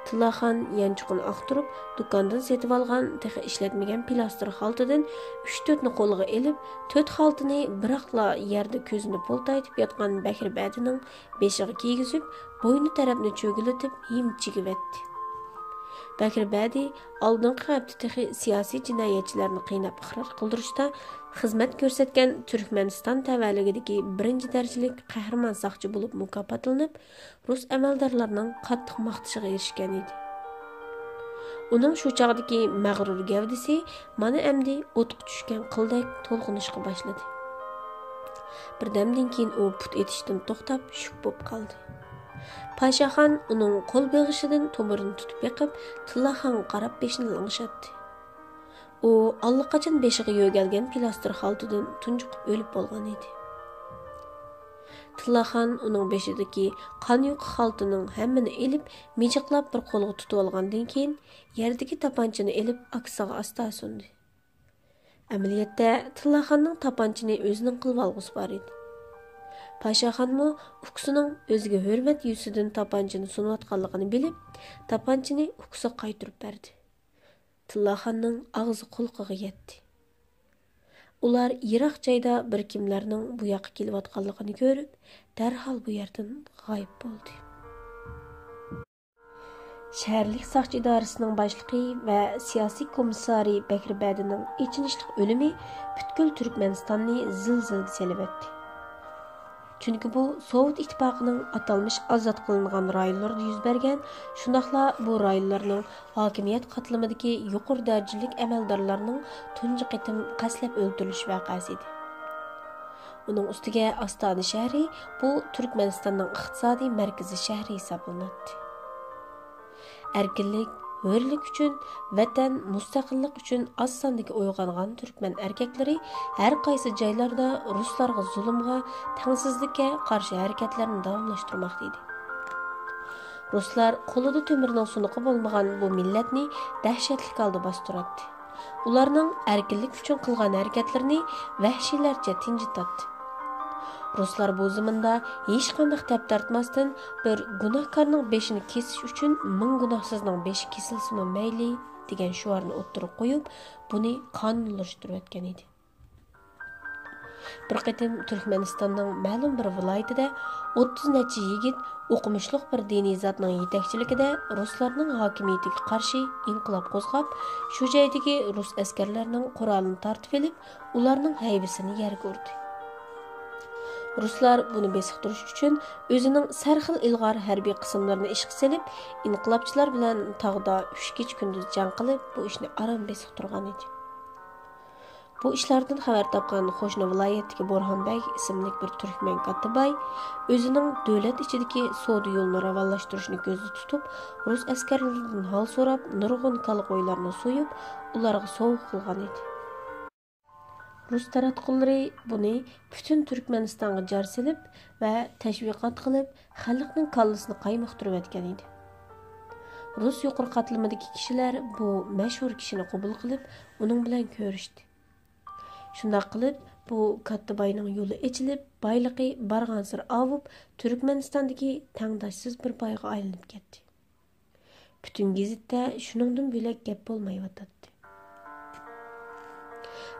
تىللاخان يانچۇقىنى ئاختۇرۇپ، دۇكاندىن سېتىۋالغان، تېخى ئىشلەتمىگەن پىلاستىر خالتىدىن ئۈچ-تۆتنى قولىغا ئېلىپ، تۆت خالتىنى بىراقلا يەردە كۆزىنى پولتايتىپ ياتقان بەكرى بەدىنىڭ بېشىغا كىيگۈزۈپ، بوينى تەرەپنى چۆگىلىتىپ ھىم چىگىۋەتتى. بەكرى بەدى ئالدىنقى ھەپتە تېخى سىياسىي جىنايەتچىلەرنى قىيناپ ئىقرار قىلدۇرۇشتا خىزمەت كۆرسەتكەن تۈركمەنىستان تەۋەلىكىدىكى بىرىنچى دەرىجىلىك قەھرىمان ساقچى بولۇپ مۇكاپاتلىنىپ، رۇس ئەمەلدارلارنىڭ قاتتىق ماختىشىغا ئېرىشكەن ئىدى. ئۇنىڭ شۇ چاغدىكى مەغرۇر گەۋدىسى مانا ئەمدى ئوتقا چۈشكەن قىلدەك تولغىنىشقا باشلىدى. بىردەمدىن كېيىن ئۇ پۇت ئېتىشتىن توختاپ، شۈك بولۇپ قالدى. پاشاخان ئۇنىڭ قول بېغىشىدىن تومۇرىنى تۇتۇپ بېقىپ، تىللاخانغا قاراپ بېشىنى لىڭشاتتى. ئۇ ئاللىقاچان بېشىغا يۆگەلگەن پىلاستىر خالتىدىن تۇنجۇقۇپ ئۆلۈپ بولغان ئىدى. تىللاخان ئۇنىڭ بېشىدىكى قان يۇقى خالتىنىڭ ھەممىنى ئېلىپ، مىجىقلاپ بىر قولىغا تۇتۇۋالغاندىن كېيىن، يەردىكى تاپانچىنى ئېلىپ، ئاكىسىغا ئاستا سۇندى. ئەمەلىيەتتە، تىللاخاننىڭ تاپانچىنى ئۆزىنىڭ قىلىۋالغۇسى بار ئىدى. پاشاخانمۇ ئۇكىسىنىڭ ئۆزىگە ھۆرمەت يۈزىسىدىن تاپانچىنى سۇنۇۋاتقانلىقىنى بىلىپ، تاپانچىنى ئۇكىسىغا قايتۇرۇپ بەردى. تىللاخاننىڭ ئاغزى قۇلىقىغا يەتتى. ئۇلار يىراق جايدا بىر كىملەرنىڭ بۇ ياققا كېلىۋاتقانلىقىنى كۆرۈپ، دەرھال بۇ يەردىن غايىب بولدى. شەھەرلىك ساقچى ئىدارىسىنىڭ باشلىقى ۋە سىياسىي كومىسسارى بەكرى بەدىنىڭ ئېچىنىشلىق ئۆلۈمى پۈتكۈل تۈركمەنىستاننى زىلزىلىگە سېلىۋەتتى. چۈنكى بۇ سوۋېت ئىتتىپاقىنىڭ ئاتالمىش ئازاد قىلىنغان رايونلىرىدا يۈز بەرگەن، شۇنداقلا بۇ رايونلارنىڭ ھاكىمىيەت قاتلىمىدىكى يۇقىرى دەرىجىلىك ئەمەلدارلارنىڭ تۇنجى قېتىم قەستلەپ ئۆلتۈرۈلۈش ۋەقەسى ئىدى. ئۇنىڭ ئۈستىگە ئاستانە شەھىرى بۇ تۈركمەنىستاننىڭ ئىقتىسادىي مەركىزى شەھىرى ھېسابلىناتتى. ئەركىنلىك، ھۆرلۈك ئۈچۈن، ۋەتەن، مۇستەقىللىق ئۈچۈن ئاز ساندىكى ئويغانغان تۈركمەن ئەركەكلىرى ھەر قايسى جايلاردا رۇسلارغا زۇلۇمغا، تەڭسىزلىككە قارشى ھەرىكەتلەرنى داۋاملاشتۇرماقتا ئىدى. رۇسلار قولىدا تۆمۈرنىڭ سۇنۇقى بولمىغان بۇ مىللەتنى دەھشەتلىك ھالدا باستۇراتتى. ئۇلارنىڭ ئەركىنلىك ئۈچۈن قىلغان ھەرىكەتلىرىنى ۋەھشىيلەرچە تىنجىتاتتى. رۇسلار بۇ زېمىندا ھېچقانداق تەپ تارتماستىن، بىر گۇناھكارنىڭ بېشىنى كېسىش ئۈچۈن مىڭ گۇناھسىزنىڭ بېشى كېسىلسىمۇ مەيلى، دېگەن شوئارنى ئوتتۇرىغا قويۇپ، بۇنى قانۇنلاشتۇرۇۋەتكەن ئىدى. بىر قېتىم تۈركمەنىستاننىڭ مەلۇم بىر ۋىلايىتىدە ئوتتۇز نەچچە يىگىت ئوقۇمۇشلۇق بىر دىنىي زاتنىڭ يېتەكچىلىكىدە رۇسلارنىڭ ھاكىمىيىتىگە قارشى ئىنقىلاب قوزغاپ، شۇ جايدىكى رۇس ئەسكەرلىرىنىڭ قورالىنى تارتىۋېلىپ، ئۇلارنىڭ ھەيۋىسىنى يەرگە ئۇردى. رۇسلار بۇنى بېسىقتۇرۇش ئۈچۈن ئۆزىنىڭ سەرخىل ئىلغار ھەربىي قىسىملىرىنى ئىشقا سېلىپ، ئىنقىلابچىلار بىلەن تاغدا ئۈچ كېچە كۈندۈز جەڭ قىلىپ، بۇ ئىشنى ئاران بېسىقتۇرغان ئىدى. بۇ ئىشلاردىن خەۋەر تاپقان قوشنا ۋىلايەتتىكى بورھان بەگ ئىسىملىك بىر تۈركمەن كاتتىباي ئۆزىنىڭ دۆلەت ئىچىدىكى سودا يولىنى راۋانلاشتۇرۇشنى كۆزدە تۇتۇپ، رۇس ئەسكەرلىرىدىن ھال سوراپ، نۇرغۇن كالا قويلارنى سويۇپ، ئۇلارغا سوۋغا قىلغان ئىدى. رۇس تاراتقۇلىرى بۇنى پۈتۈن تۈركمەنىستانغا جار سېلىپ ۋە تەشۋىقات قىلىپ، خەلقنىڭ كاللىسىنى قايمۇقتۇرۇۋەتكەن ئىدى. رۇس يۇقىرى قاتلىمىدىكى كىشىلەر بۇ مەشھۇر كىشىنى قوبۇل قىلىپ، ئۇنىڭ بىلەن كۆرۈشتى. شۇنداق قىلىپ، بۇ كاتتىباينىڭ يولى ئېچىلىپ، بايلىقى بارغانسېرى ئاۋۇپ، تۈركمەنىستاندىكى تەڭداشسىز بىر بايغا ئايلىنىپ كەتتى. پۈتۈن گېزىتتە شۇنىڭدىن بۆلەك گەپ بولمايۋاتاتتى.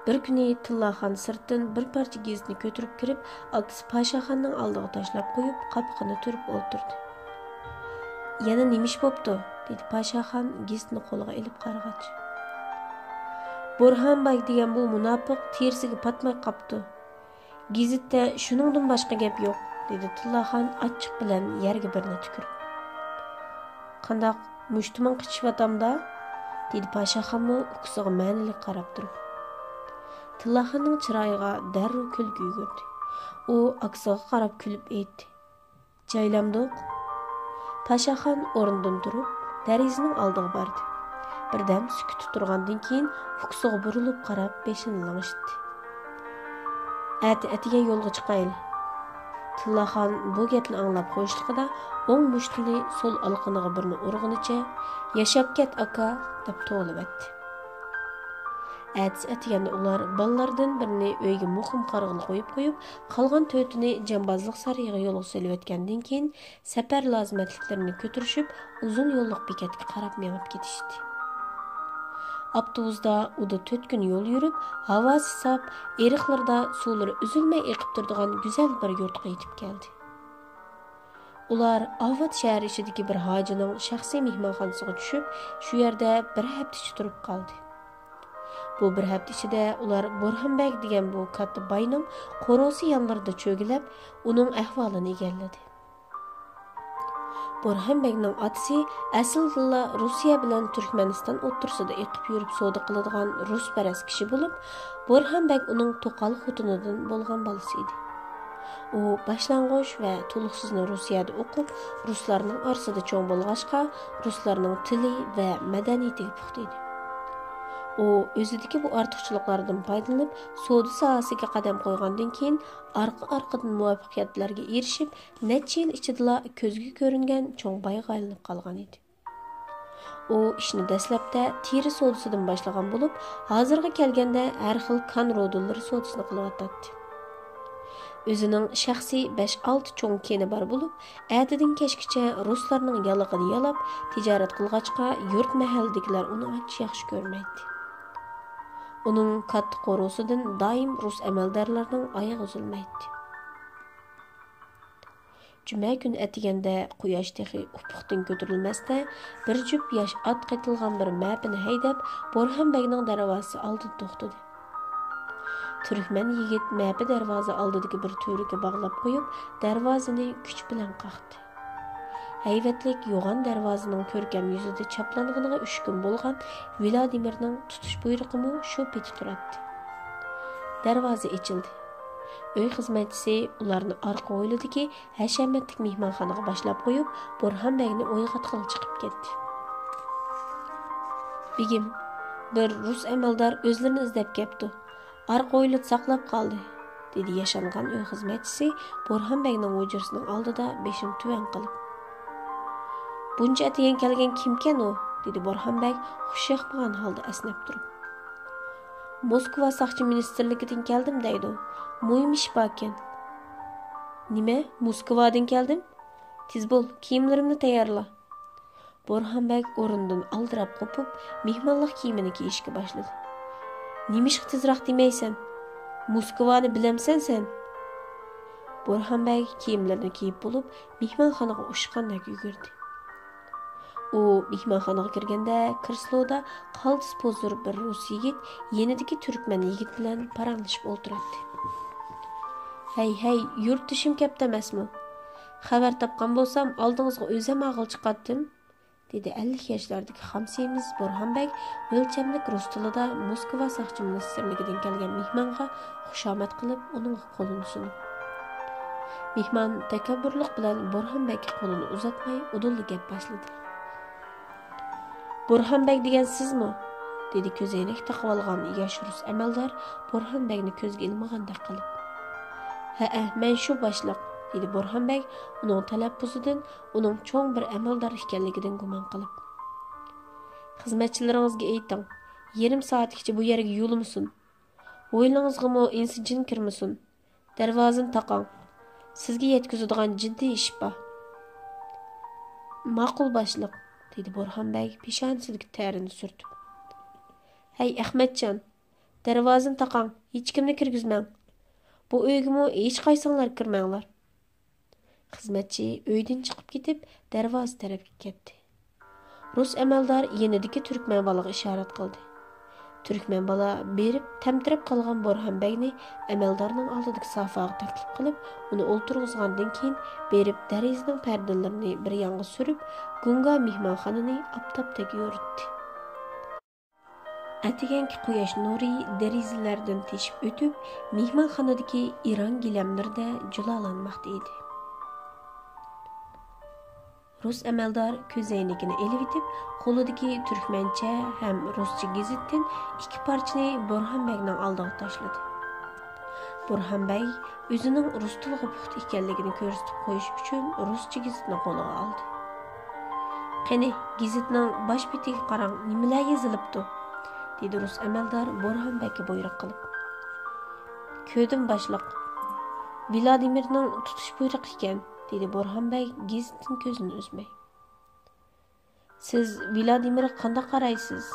بىر كۈنى تىللاخان سىرتتىن بىر پارچە گېزىتنى كۆتۈرۈپ كىرىپ، ئاكىسى پاشاخاننىڭ ئالدىغا تاشلاپ قويۇپ، قاپىقىنى تۈرۈپ ئولتۇردى. «يەنە نېمە ئىش بوپتۇ؟» دېدى پاشاخان گېزىتنى قولىغا ئېلىپ قارىغاچ. «بورھان باي دېگەن بۇ مۇناپىق تېرىسىگە پاتماي قاپتۇ. گېزىتتە شۇنىڭدىن باشقا گەپ يوق»، دېدى تىللاخان ئاچچىق بىلەن يەرگە بىرنى تۈكۈرۈپ. «قانداق، مۇشتۇمۇڭ قېچىشىۋاتامدا؟» دېدى پاشاخانمۇ ئۇكىسىغا مەنىلىك قاراپ تۇرۇپ. تىللاخاننىڭ چىرايىغا دەررۇ كۈلكە يۈگۈردى. ئۇ ئاكىسىغا قاراپ كۈلۈپ ئېيتتى: «جايلامدۇق؟» پاشاخان ئورنىدىن تۇرۇپ، دېرىزىنىڭ ئالدىغا باردى. بىردەم سۈكۈتتە تۇرغاندىن كېيىن، ئۇكىسىغا بۇرۇلۇپ قاراپ، بېشىنى لىڭشىتتى. «ئەتە ئەتىگەن يولغا چىقايلى.» تىللاخان بۇ گەپنى ئاڭلاپ خوشلۇقىدا ئوڭ مۇشتىنى سول ئالىقىنىغا بىرنى ئۇرغىنىچە، «ياشاپ كەت، ئاكا!» دەپ توۋلىۋەتتى. ئەتىسى ئەتىگەندە ئۇلار بالىلاردىن بىرىنى ئۆيگە مۇقىم قارىغىلى قويۇپ قويۇپ، قالغان تۆتىنى جامبازلىق سارىيىغا يولغا سېلىۋەتكەندىن كېيىن، سەپەر لازىمەتلىكلىرىنى كۆتۈرۈشۈپ، ئۇزۇن يوللۇق بېكەتكە قاراپ مېڭىپ كېتىشتى. ئاپتوبۇستا ئۇدا تۆت كۈن يول يۈرۈپ، ھاۋاسى ساپ، ئېرىقلىرىدا سۇلىرى ئۈزۈلمەي ئېقىپ تۇرىدىغان گۈزەل بىر يۇرتقا يېتىپ كەلدى. ئۇلار ئاۋات شەھەر ئىچىدىكى بىر ھاجىنىڭ شەخسىي مېھمانخانىسىغا چۈشۈپ، شۇ يەردە بىر ھەپتىچە تۇرۇپ قالدى. بۇ بىر ھەپتە ئىچىدە ئۇلار بورھان بەگ دېگەن بۇ كاتتا باينىڭ قورۇسى يانلىرىدا چۆگىلەپ، ئۇنىڭ ئەھۋالىنى ئىگىلىدى. بورھان بەگنىڭ ئاتىسى ئەسلىدىلا روسىيە بىلەن تۈركمەنىستان ئوتتۇرىسىدا ئېقىپ يۈرۈپ سودا قىلىدىغان رۇسپەرەس كىشى بولۇپ، بورھان بەگ ئۇنىڭ توقال خوتۇنىدىن بولغان بالىسى ئىدى. ئۇ باشلانغۇچ ۋە تولۇقسىزنى روسىيەدە ئوقۇپ، رۇسلارنىڭ ئارىسىدا چوڭ بولغاچقا، رۇسلارنىڭ تىلى ۋە مەدەنىيىتىگە پۇختا ئىدى. ئۇ ئۆزىدىكى بۇ ئارتۇقچىلىقلاردىن پايدىلىنىپ، سودا ساھەسىگە قەدەم قويغاندىن كېيىن، ئارقا-ئارقىدىن مۇۋەپپەقىيەتلەرگە ئېرىشىپ، نەچچە يىل ئىچىدىلا كۆزگە كۆرۈنگەن چوڭ بايغا ئايلىنىپ قالغان ئىدى. ئۇ ئىشنى دەسلەپتە تېرە سودىسىدىن باشلىغان بولۇپ، ھازىرغا كەلگەندە ھەر خىل كان رودونلىرى سودىسىنى قىلىۋاتاتتى. ئۆزىنىڭ شەخسىي بەش-ئالتە چوڭ كېنى بار بولۇپ، ئەتىدىن كەچكىچە رۇسلارنىڭ يالىقىنى يالاپ تىجارەت قىلغاچقا، يۇرت مەھەللىدىكىلەر ئۇنى ئانچە ياخشى كۆرمەيتتى. ئۇنىڭ كاتتا قورۇسىدىن دائىم رۇس ئەمەلدارلارنىڭ ئايىغى ئۈزۈلمەيتتى. جۈمە كۈنى ئەتىگەندە قۇياش تېخى ئۇپۇقتىن كۆتۈرۈلمەستە، بىر جۈپ ياش ئات قېتىلغان بىر مەپىنى ھەيدەپ، بورھان بەگنىڭ دەرۋازىسى ئالدىدا توختىدى. تۈركمەن يىگىت مەپە دەرۋازا ئالدىدىكى بىر تۈۋرۈككە باغلاپ قويۇپ، دەرۋازىنى كۈچ بىلەن قاقتى. ھەيۋەتلىك يوغان دەرۋازىنىڭ كۆركەم يۈزىدە چاپلانغىنىغا ئۈچ كۈن بولغان ۋلادىمىرنىڭ تۇتۇش بۇيرۇقىمۇ شۇ پېتى تۇراتتى. دەرۋازا ئېچىلدى. ئۆي خىزمەتچىسى ئۇلارنى ئارقا ھويلىدىكى ھەشەمەتلىك مېھمانخانىغا باشلاپ قويۇپ، بورھان بەگنى ئويغاتقىلى چىقىپ كەتتى. بېگىم، بىر رۇس ئەمەلدار ئۆزلىرىنى ئىزدەپ كەپتۇ. ئارقا ھويلىدا ساقلاپ قالدى، دېدى ياشانغان ئۆي خىزمەتچىسى بورھان بەگنىڭ ھۇجرىسىنىڭ ئالدىدا بېشىنى تۆۋەن قىلىپ. بۇنچە ئەتىگەن كەلگەن كىمكەن ئۇ؟ دېدى بورھان بەگ خۇش ياقمىغان ھالدا ئەسنەپ تۇرۇپ. موسكۋا ساقچى مىنىستىرلىكىدىن كەلدىم دەيدۇ. مۇھىم ئىش باركەن. نېمە؟ موسكۋادىن كەلدىم؟ تېز بول، كىيىملىرىمنى تەييارلا. بورھان بەگ ئورنىدىن ئالدىراپ قوپۇپ، مېھمانلىق كىيىمىنى كىيىشكە باشلىدى. نېمىشقا تېزراق دېمەيسەن؟ موسكۋانى بىلەمسەن سەن؟ بورھان بەگ كىيىملىرىنى كىيىپ بولۇپ، مېھمانخانىغا ئۇچقاندەك يۈگۈردى. ئۇ مېھمانخانىغا كىرگەندە، كرېسلودا قالتىس پوزۇر بىر رۇس يىگىت يېنىدىكى تۈركمەن يىگىت بىلەن پاراڭلىشىپ ئولتۇراتتى. ھەي، ھەي، يۇرتدىشىم كەپتۇ ئەمەسمۇ؟ خەۋەر تاپقان بولسام، ئالدىڭىزغا ئۆزۈم ئاغىل چىقاتتىم، دېدى ئەللىك ياشلاردىكى خام سېمىز بورھان بەگ ئۆلچەملىك رۇس تىلىدا موسكۋا ساقچى مىنىستىرلىكىدىن كەلگەن مېھمانغا خۇشامەت قىلىپ، ئۇنىڭغا قولىنى سۇنۇپ. مېھمان تەكەببۇرلۇق بىلەن بورھان بەگكە قولىنى ئۇزاتماي، ئۇدۇللا گەپ باشلىدى. بورھان بەگ دېگەن سىزمۇ؟ دېدى كۆزەينەك تاقىۋالغان ياش رۇس ئەمەلدار بورھان بەگنى كۆزگە ئىلمىغاندەك قىلىپ. ھەئە، مەن شۇ باشلىق، دېدى بورھان بەگ ئۇنىڭ تەلەپپۇزىدىن ئۇنىڭ چوڭ بىر ئەمەلدار ئىكەنلىكىدىن گۇمان قىلىپ. خىزمەتچىلىرىڭىزگە ئېيتىڭ، يېرىم سائەتكىچە بۇ يەرگە يولىمىسۇن. ھويلىڭىزغىمۇ ئىنسى جىن كىرمىسۇن. دەرۋازىنى تاقاڭ. سىزگە يەتكۈزىدىغان جىددىي ئىش بار. ماقۇل باشلىق، دېدى بورھان بەگ پېشانىسىدىكى تەرىنى سۈرتۈپ. ھەي، ئەخمەتجان، دەرۋازىنى تاقاڭ، ھېچكىمنى كىرگۈزمەڭ. بۇ ئۆيگىمۇ ھېچقايسىڭلار كىرمەڭلار. خىزمەتچى ئۆيدىن چىقىپ كېتىپ، دەرۋازا تەرەپكە كەتتى. رۇس ئەمەلدار يېنىدىكى تۈركمەن بالىغا ئىشارەت قىلدى. تۈركمەن بالا بېرىپ، تەمتىرەپ قالغان بورھان بەگنى ئەمەلدارنىڭ ئالدىدىكى سافاغا تەكلىپ قىلىپ، ئۇنى ئولتۇرغۇزغاندىن كېيىن، بېرىپ دېرىزىنىڭ پەردىلىرىنى بىر يانغا سۈرۈپ، گۇڭگا مېھمانخانىنى ئاپتاپتەك يورۇتتى. ئەتىگەنكى قۇياش نۇرى دېرىزىلەردىن تېشىپ ئۆتۈپ، مېھمانخانىدىكى ئىران گىلەملىرىدە جۇلالانماقتا ئىدى. رۇس ئەمەلدار كۆزەينىكىنى ئېلىۋېتىپ، قولىدىكى تۈركمەنچە ھەم رۇسچە گېزىتتىن ئىككى پارچىنى بورھان بەگنىڭ ئالدىغا تاشلىدى. بورھان بەگ ئۆزىنىڭ رۇس تىلىغا پۇختا ئىكەنلىكىنى كۆرسىتىپ قويۇش ئۈچۈن رۇسچە گېزىتنى قولىغا ئالدى. قېنى، گېزىتنىڭ باش بېتىگە قاراڭ، نېمىلەر يېزىلىپتۇ؟ دېدى رۇس ئەمەلدار بورھان بەگكە بۇيرۇق قىلىپ. كۆردۈم، باشلىق. ۋلادىمىرنىڭ تۇتۇش بۇيرۇقى ئىكەن، دېدى بورھان بەگ گېزىتتىن كۆزىنى ئۈزمەي. سىز ۋلادىمىرغا قانداق قارايسىز؟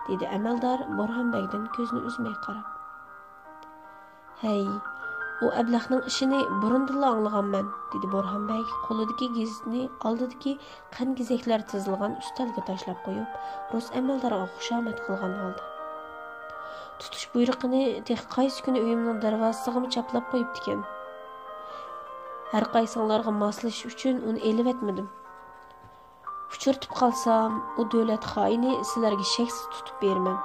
دېدى ئەمەلدار بورھان بەگدىن كۆزىنى ئۈزمەي قاراپ. ھەي، ئۇ ئەبلەخنىڭ ئىشىنى بۇرۇندىنلا ئاڭلىغانمەن، دېدى بورھان بەگ قولىدىكى گېزىتنى ئالدىدىكى قەنگېزەكلەر تىزىلغان ئۈستەلگە تاشلاپ قويۇپ، رۇس ئەمەلدارغا خۇشامەت قىلغان ھالدا. تۇتۇش بۇيرۇقىنى تېخى قايسى كۈنى ئۆيۈمنىڭ دەرۋازىسىغىمۇ چاپلاپ قويۇپتىكەن. ھەرقايسىڭلارغا ماسلىشىش ئۈچۈن ئۇنى ئېلىۋەتمىدىم. ئۇچرىتىپ قالسام، ئۇ دۆلەت خائىنى سىلەرگە شەكسىز تۇتۇپ بېرىمەن.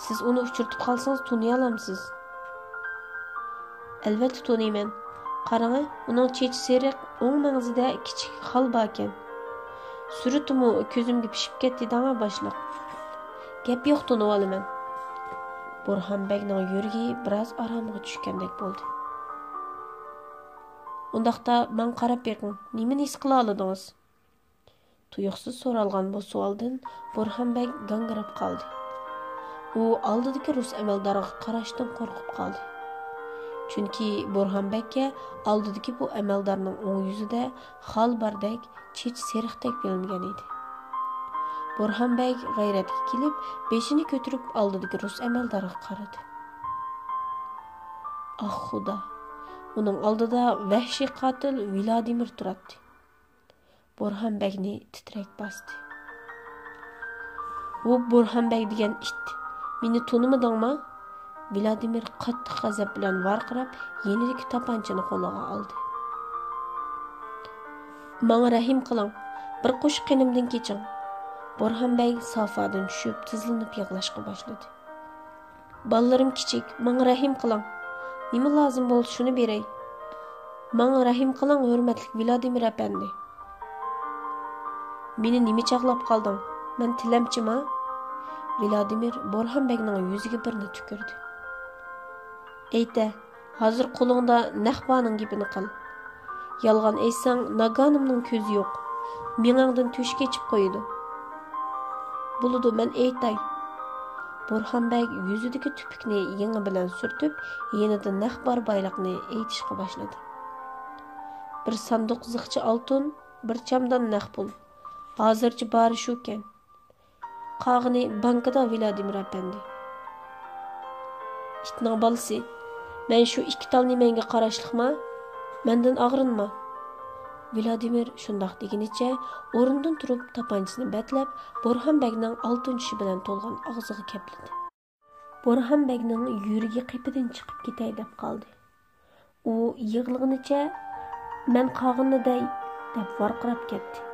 سىز ئۇنى ئۇچرىتىپ قالسىڭىز، تونۇيالامسىز؟ ئەلۋەتتە تونۇيمەن. قاراڭە، ئۇنىڭ چېچى سېرىق، ئوڭ مەڭزىدە كىچىك خال باركەن. سۈرىتىمۇ كۆزۈمگە پىشىپ كەتتى دەڭا، باشلىق. گەپ يوق، تونۇۋالىمەن. بورھان بەگنىڭ يۈرىكى بىراز ئارامىغا چۈشكەندەك بولدى. ئۇنداقتا ماڭا قاراپ بېقىڭ، نېمىنى ھېس قىلالىدىڭىز؟ تۇيۇقسىز سورالغان بۇ سوئالدىن بورھان بەگ گاڭگىراپ قالدى. ئۇ ئالدىدىكى رۇس ئەمەلدارغا قاراشتىن قورقۇپ قالدى. چۈنكى بورھان بەگكە ئالدىدىكى بۇ ئەمەلدارنىڭ ئوڭ يۈزىدە خال باردەك، چېچى سېرىقتەك بىلىنگەن ئىدى. بورھان بەگ غەيرەتكە كېلىپ، بېشىنى كۆتۈرۈپ ئالدىدىكى رۇس ئەمەلدارغا قارىدى. ئاھ، خۇدا! ئۇنىڭ ئالدىدا ۋەھشىي قاتىل ۋلادىمىر تۇراتتى. بورھان بەگنى تىترەك باستى. «بۇ بورھان بەگ دېگەن ئىت. مېنى تونۇمىدىڭما؟» ۋلادىمىر قاتتىق غەزەپ بىلەن ۋارقىراپ، يېنىدىكى تاپانچىنى قولىغا ئالدى. «ماڭا رەھىم قىلىڭ، بىر قوشۇق قېنىمدىن كېچىڭ.» بورھان بەگ سافادىن چۈشۈپ، تىزلىنىپ يىغلاشقا باشلىدى. «بالىلىرىم كىچىك، ماڭا رەھىم قىلىڭ. نېمە لازىم بولسا، شۇنى بېرەي. ماڭا رەھىم قىلىڭ، ھۆرمەتلىك ۋلادىمىر ئەپەندى.» «مېنى نېمە چاغلاپ قالدىڭ؟ مەن تىلەمچىما؟» ۋلادىمىر بورھان بەگنىڭ يۈزىگە بىرنى تۈكۈردى. «ئېيتە، ھازىر قولۇڭدا نەق بارنىڭ گېپىنى قىل. يالغان ئېيتساڭ، ناگانىمنىڭ كۆزى يوق، مېڭەڭدىن تۆشۈك ئېچىپ قويىدۇ.» «بولىدۇ، مەن ئېيتاي.» بورھان بەگ يۈزىدىكى تۈپۈكنى يېڭى بىلەن سۈرتۈپ، يېنىدا نەق بار بايلىقنى ئېيتىشقا باشلىدى. «بىر ساندۇق زىخچە ئالتۇن، بىر چامدان نەق پۇل. ھازىرچە بارى شۇكەن. قالغىنى بانكىدا، ۋلادىمىر ئەپەندى.» «ئىتنىڭ بالىسى، مەن شۇ ئىككى تال نېمەڭگە قاراشلىقما؟ مەندىن ئاغرىنما.» ۋلادىمىر شۇنداق دېگىنىچە ئورنىدىن تۇرۇپ، تاپانچىسىنى بەتلەپ، بورھان بەگنىڭ ئالتۇن چىشى بىلەن تولغان ئاغزىغا كەپلىدى. بورھان بەگنىڭ يۈرىكى قېپىدىن چىقىپ كېتەي دەپ قالدى. ئۇ يىغلىغىنىچە «مەن قالغىنىنى دەي» دەپ ۋارقىراپ كەتتى.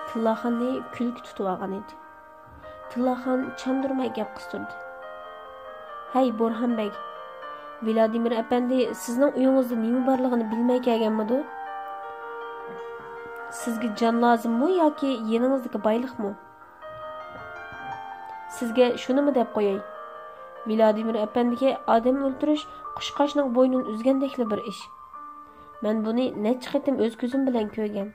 تىللاخاننى كۈلكە تۇتۇۋالغان ئىدى. تىللاخان چاندۇرماي گەپ قىستۇردى. «ھەي، بورھان بەگ! ۋلادىمىر ئەپەندى سىزنىڭ ئۆيىڭىزدە نېمە بارلىقىنى بىلمەي كەلگەنمىدۇ؟ سىزگە جان لازىممۇ ياكى يېنىڭىزدىكى بايلىقمۇ؟ سىزگە شۇنىمۇ دەپ قوياي، ۋلادىمىر ئەپەندىگە ئادەم ئۆلتۈرۈش قۇشقاچنىڭ بوينىنى ئۈزگەندەكلا بىر ئىش. مەن بۇنى نەچچە قېتىم ئۆز كۆزۈم بىلەن كۆرگەن.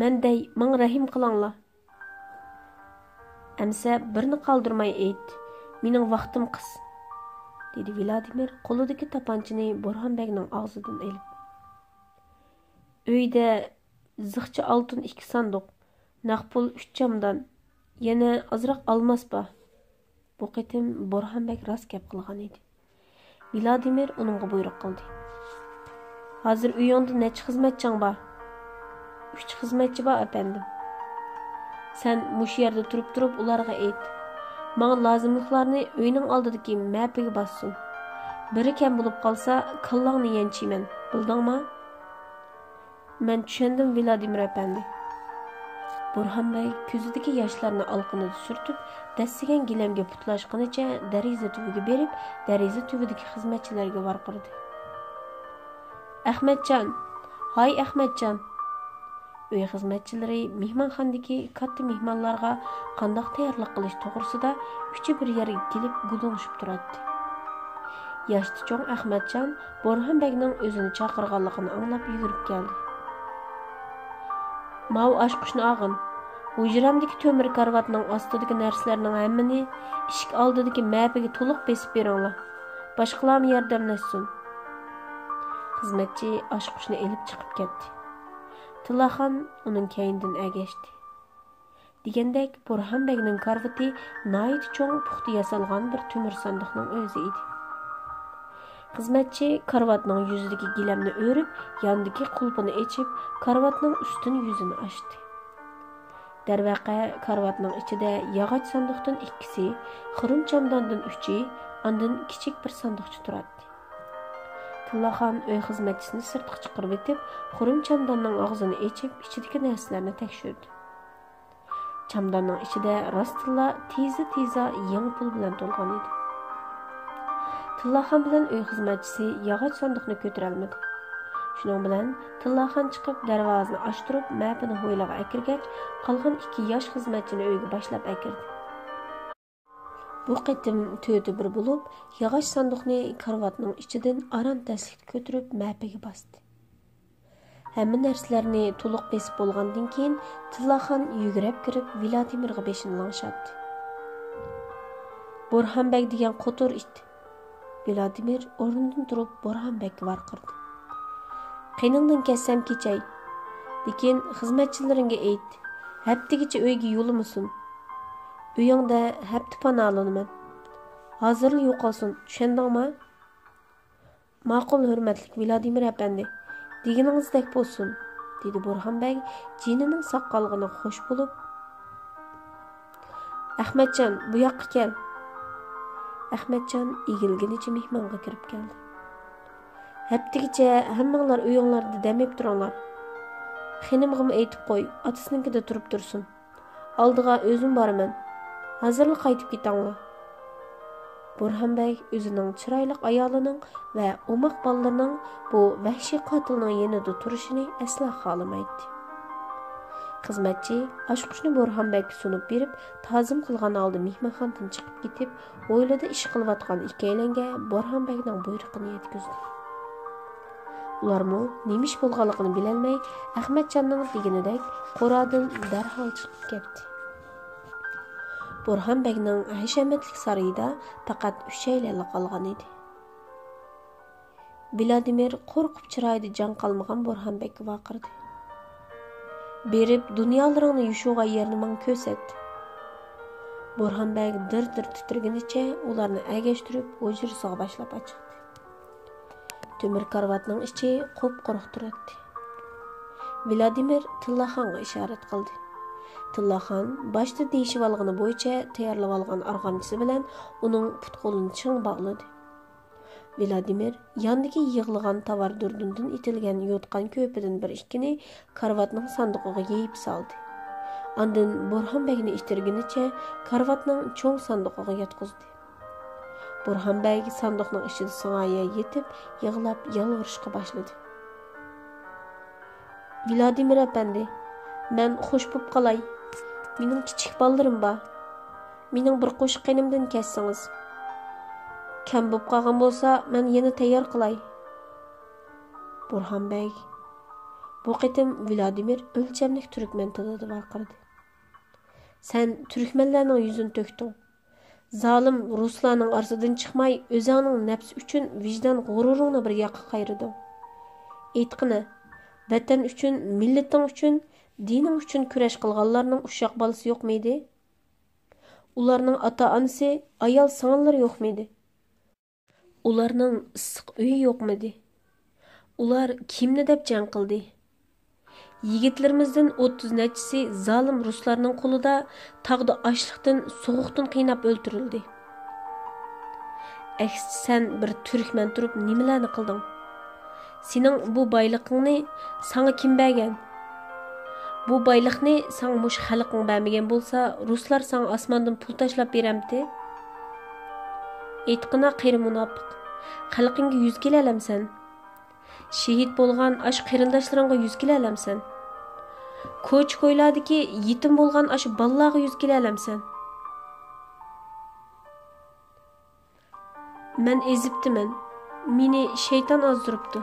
مەن دەي، ماڭا رەھىم قىلىڭلار. ئەمسە بىرنى قالدۇرماي ئېيت، مېنىڭ ۋاقتىم قىس»، دېدى ۋلادىمىر قولىدىكى تاپانچىنى بورھان بەگنىڭ ئاغزىدىن ئېلىپ. «ئۆيدە زىخچە ئالتۇن ئىككى ساندۇق، نەق پۇل ئۈچ چامدان، يەنە ئازراق ئالماس بار.» بۇ قېتىم بورھان بەگ راست گەپ قىلغان ئىدى. ۋلادىمىر ئۇنىڭغا بۇيرۇق قىلدى. «ھازىر ئۆيۈڭدە نەچچە خىزمەتچىڭ بار؟» «ئۈچ خىزمەتچى بار، ئەپەندىم.» «سەن مۇشۇ يەردە تۇرۇپ-تۇرۇپ ئۇلارغا ئېيت، ماڭا لازىملىقلارنى ئۆينىڭ ئالدىدىكى مەپىگە باسسۇن. بىرى كەم بولۇپ قالسا، كاللاڭنى يەنچىيمەن، بىلدىڭما؟» «مەن چۈشەندىم، ۋلادىمىر ئەپەندى.» بورھان بەگ كۆزىدىكى ياشلارنى ئالىقىنىدا سۈرتۈپ، دەسسىگەن گىلەمگە پۇتلاشقىنىچە دېرىزە تۈۋىگە بېرىپ، دېرىزە تۈۋىدىكى خىزمەتچىلەرگە ۋارقىرىدى. «ئەخمەتجان! ھاي، ئەخمەتجان!» ئۆي خىزمەتچىلىرى مېھمانخانىدىكى كاتتا مېھمانلارغا قانداق تەييارلىق قىلىش توغرىسىدا ئۈچى بىر يەرگە كېلىپ گۇدۇڭلىشىپ تۇراتتى. ياشتا چوڭ ئەخمەتجان بورھان بەگنىڭ ئۆزىنى چاقىرغانلىقىنى ئاڭلاپ يۈگۈرۈپ كەلدى. «ماۋۇ ئاچقۇچنى ئالغىن. ھۇجرامدىكى تۆمۈر كارىۋاتنىڭ ئاستىدىكى نەرسىلەرنىڭ ھەممىنى ئىشىك ئالدىدىكى مەپىگە تولۇق بېسىپ بېرىڭلار. باشقىلارمۇ ياردەملەشسۇن.» خىزمەتچى ئاچقۇچنى ئېلىپ چىقىپ كەتتى. تىللاخان ئۇنىڭ كەينىدىن ئەگەشتى. دېگەندەك، بورھان بەگنىڭ كارىۋىتى ناھايىتى چوڭ، پۇختا ياسالغان بىر تۆمۈر ساندۇقنىڭ ئۆزى ئىدى. خىزمەتچى كارىۋاتنىڭ يۈزىدىكى گىلەمنى ئۆرۈپ، ياندىكى قۇلپىنى ئېچىپ، كارىۋاتنىڭ ئۈستۈن يۈزىنى ئاچتى. دەرۋەقە، كارىۋاتنىڭ ئىچىدە ياغاچ ساندۇقتىن ئىككىسى، خۇرۇم چامداندىن ئۈچى، ئاندىن كىچىك بىر ساندۇقچە تۇراتتى. تىللاخان ئۆي خىزمەتچىسىنى سىرتقا چىقىرىۋېتىپ، خۇرۇم چامداننىڭ ئاغزىنى ئېچىپ، ئىچىدىكى نەرسىلەرنى تەكشۈردى. چامداننىڭ ئىچىدە راستتىنلا تىزا-تىزا يېڭى پۇل بىلەن تولغان ئىدى. تىللاخان بىلەن ئۆي خىزمەتچىسى ياغاچ ساندۇقنى كۆتۈرەلمىدى. شۇنىڭ بىلەن تىللاخان چىقىپ، دەرۋازىنى ئاچتۇرۇپ، مەپىنى ھويلىغا ئەكىرگەچ، قالغان ئىككى ياش خىزمەتچىنى ئۆيگە باشلاپ ئەكىردى. بۇ قېتىم تۆتى بىر بولۇپ، ياغاچ ساندۇقنى كارىۋاتنىڭ ئىچىدىن ئاران تەسلىكتە كۆتۈرۈپ، مەپىگە باستى. ھەممە نەرسىلەرنى تولۇق بېسىپ بولغاندىن كېيىن، تىللاخان يۈگرەپ كىرىپ، ۋلادىمىرغا بېشىنى لىڭشاتتى. «بورھان بەگ دېگەن قوتۇر ئىت!» ۋلادىمىر ئورنىدىن تۇرۇپ، بورھان بەگكە ۋارقىرىدى. «قېنىڭدىن كەتسەم كېچەي، لېكىن خىزمەتچىلىرىڭگە ئېيت، ھەپتىگىچە ئۆيگە يولىمىسۇن. ئۆيۈڭدە ھەپتە پاناھلىنىمەن. ھازىرلا يوقالسۇن، چۈشەندىڭما؟» ماقۇل، ھۆرمەتلىك ۋلادىمىر ئەپەندى، دېگىنىڭىزدەك بولسۇن، دېدى بورھان بەگ جېنىنىڭ ساق قالغىنىغا خوش بولۇپ. ئەخمەتجان، بۇ ياققا كەل. ئەخمەتجان ئېگىلگىنىچە مېھمانغا كىرىپ كەلدى. ھەپتىگىچە ھەممىڭلار ئۆيۈڭلاردا دەم ئېلىپ تۇرۇڭلار. خېنىمغىمۇ ئېيتىپ قوي، ئاتىسىنىڭكىدە تۇرۇپ تۇرسۇن. ئالدىغا ئۆزۈم بارىمەن. ھازىرلا قايتىپ كېتىڭلار. بورھان بەگ ئۆزىنىڭ چىرايلىق ئايالىنىڭ ۋە ئوماق بالىلىرىنىڭ بۇ ۋەھشىي قاتىلنىڭ يېنىدا تۇرۇشىنى ئەسلا خالىمايتتى. خىزمەتچى ئاچقۇچنى بورھان بەگكە سۇنۇپ بېرىپ، تازىم قىلغان ھالدا مېھمانخانىدىن چىقىپ كېتىپ، ھويلىدا ئىش قىلىۋاتقان ئىككىيلەنگە بورھان بەگنىڭ بۇيرۇقىنى يەتكۈزدى. ئۇلارمۇ نېمە ئىش بولغانلىقىنى بىلەلمەي، ئەخمەتجاننىڭ دېگىنىدەك قورادىن دەرھال چىقىپ كەتتى. بورھان بەگنىڭ ھەشەمەتلىك سارىيىدا پەقەت ئۈچەيلەنلا قالغان ئىدى. ۋلادىمىر قورقۇپ چىرايىدا جان قالمىغان بورھان بەگكە ۋارقىرىدى. بېرىپ دۇنيالىرىڭنى يوشۇرغان يەرنى ماڭا كۆرسەت. بورھان بەگ دىر-دىر تىترىگىنىچە ئۇلارنى ئەگەشتۈرۈپ ھۇجرىسىغا باشلاپ ئاچىقتى. تۆمۈر كارىۋاتنىڭ ئىچى قۇپقۇرۇق تۇراتتى. ۋلادىمىر تىللاخانغا ئىشارەت قىلدى. تىللاخان باشتا دېيىشىۋالغىنى بويىچە تەييارلىۋالغان ئارغامچىسى بىلەن ئۇنىڭ پۇت-قولىنى چىڭ باغلىدى. ۋلادىمىر ياندىكى يىغلىغان تاۋار دۇردۇنىدىن ئېتىلگەن يوتقان كۆپىدىن بىر ئىككىنى كارىۋاتنىڭ ساندۇقىغا يېيىپ سالدى. ئاندىن بورھان بەگنى ئىتتىرگىنىچە كارىۋاتنىڭ چوڭ ساندۇقىغا ياتقۇزدى. بورھان بەگ ساندۇقنىڭ ئىچىدە سىڭايە يېتىپ، يىغلاپ يالۋۇرۇشقا باشلىدى. ۋلادىمىر ئەپەندى، مەن خوش بوپ قالاي. مېنىڭ كىچىك بالىلىرىم بار. مېنىڭ بىر قوشۇق قېنىمدىن كەچسىڭىز. كەم بوپ قالغان بولسا، مەن يەنە تەييار قىلاي. بورھان بەگ، بۇ قېتىم ۋلادىمىر ئۆلچەملىك تۈركمەن تىلىدا ۋارقىرىدى. سەن تۈركمەنلەرنىڭ يۈزىنى تۆكتۈڭ. زالىم رۇسلارنىڭ ئارىسىدىن چىقماي، ئۆزۈڭنىڭ نەپسى ئۈچۈن ۋىجدان غۇرۇرۇڭنى بىر ياققا قايرىدىڭ. ئېيتقىنە، ۋەتەن ئۈچۈن، مىللىتىڭ ئۈچۈن، دىنىڭ ئۈچۈن كۈرەش قىلغانلارنىڭ ئۇششاق بالىسى يوقمىدى؟ ئۇلارنىڭ ئاتا-ئانىسى، ئايال-سىڭىللىرى يوقمىدى؟ ئۇلارنىڭ ئىسسىق ئۆيى يوقمىدى؟ ئۇلار كىمنى دەپ جەڭ قىلدى؟ يىگىتلىرىمىزدىن ئوتتۇز نەچچىسى زالىم رۇسلارنىڭ قولىدا تاغدا ئاچلىقتىن، سوغۇقتىن قىيناپ ئۆلتۈرۈلدى. ئەكسىچە، سەن بىر تۈركمەن تۇرۇپ نېمىلەرنى قىلدىڭ؟ سېنىڭ بۇ بايلىقىڭنى ساڭا كىم بەرگەن؟ بۇ بايلىقنى ساڭا مۇشۇ خەلقىڭ بەرمىگەن بولسا، رۇسلار ساڭا ئاسماندىن پۇل تاشلاپ بېرەمتى؟ ئېيتقىنا، قېرى مۇناپىق، خەلقىڭگە يۈز كېلەلەمسەن؟ شېھىت بولغان ئاشۇ قېرىنداشلىرىڭغا يۈز كېلەلەمسەن؟ كوچا-كويلاردىكى يېتىم بولغان ئاشۇ بالىلارغا يۈز كېلەلەمسەن؟ مەن ئېزىپتىمەن. مېنى شەيتان ئازدۇرۇپتۇ.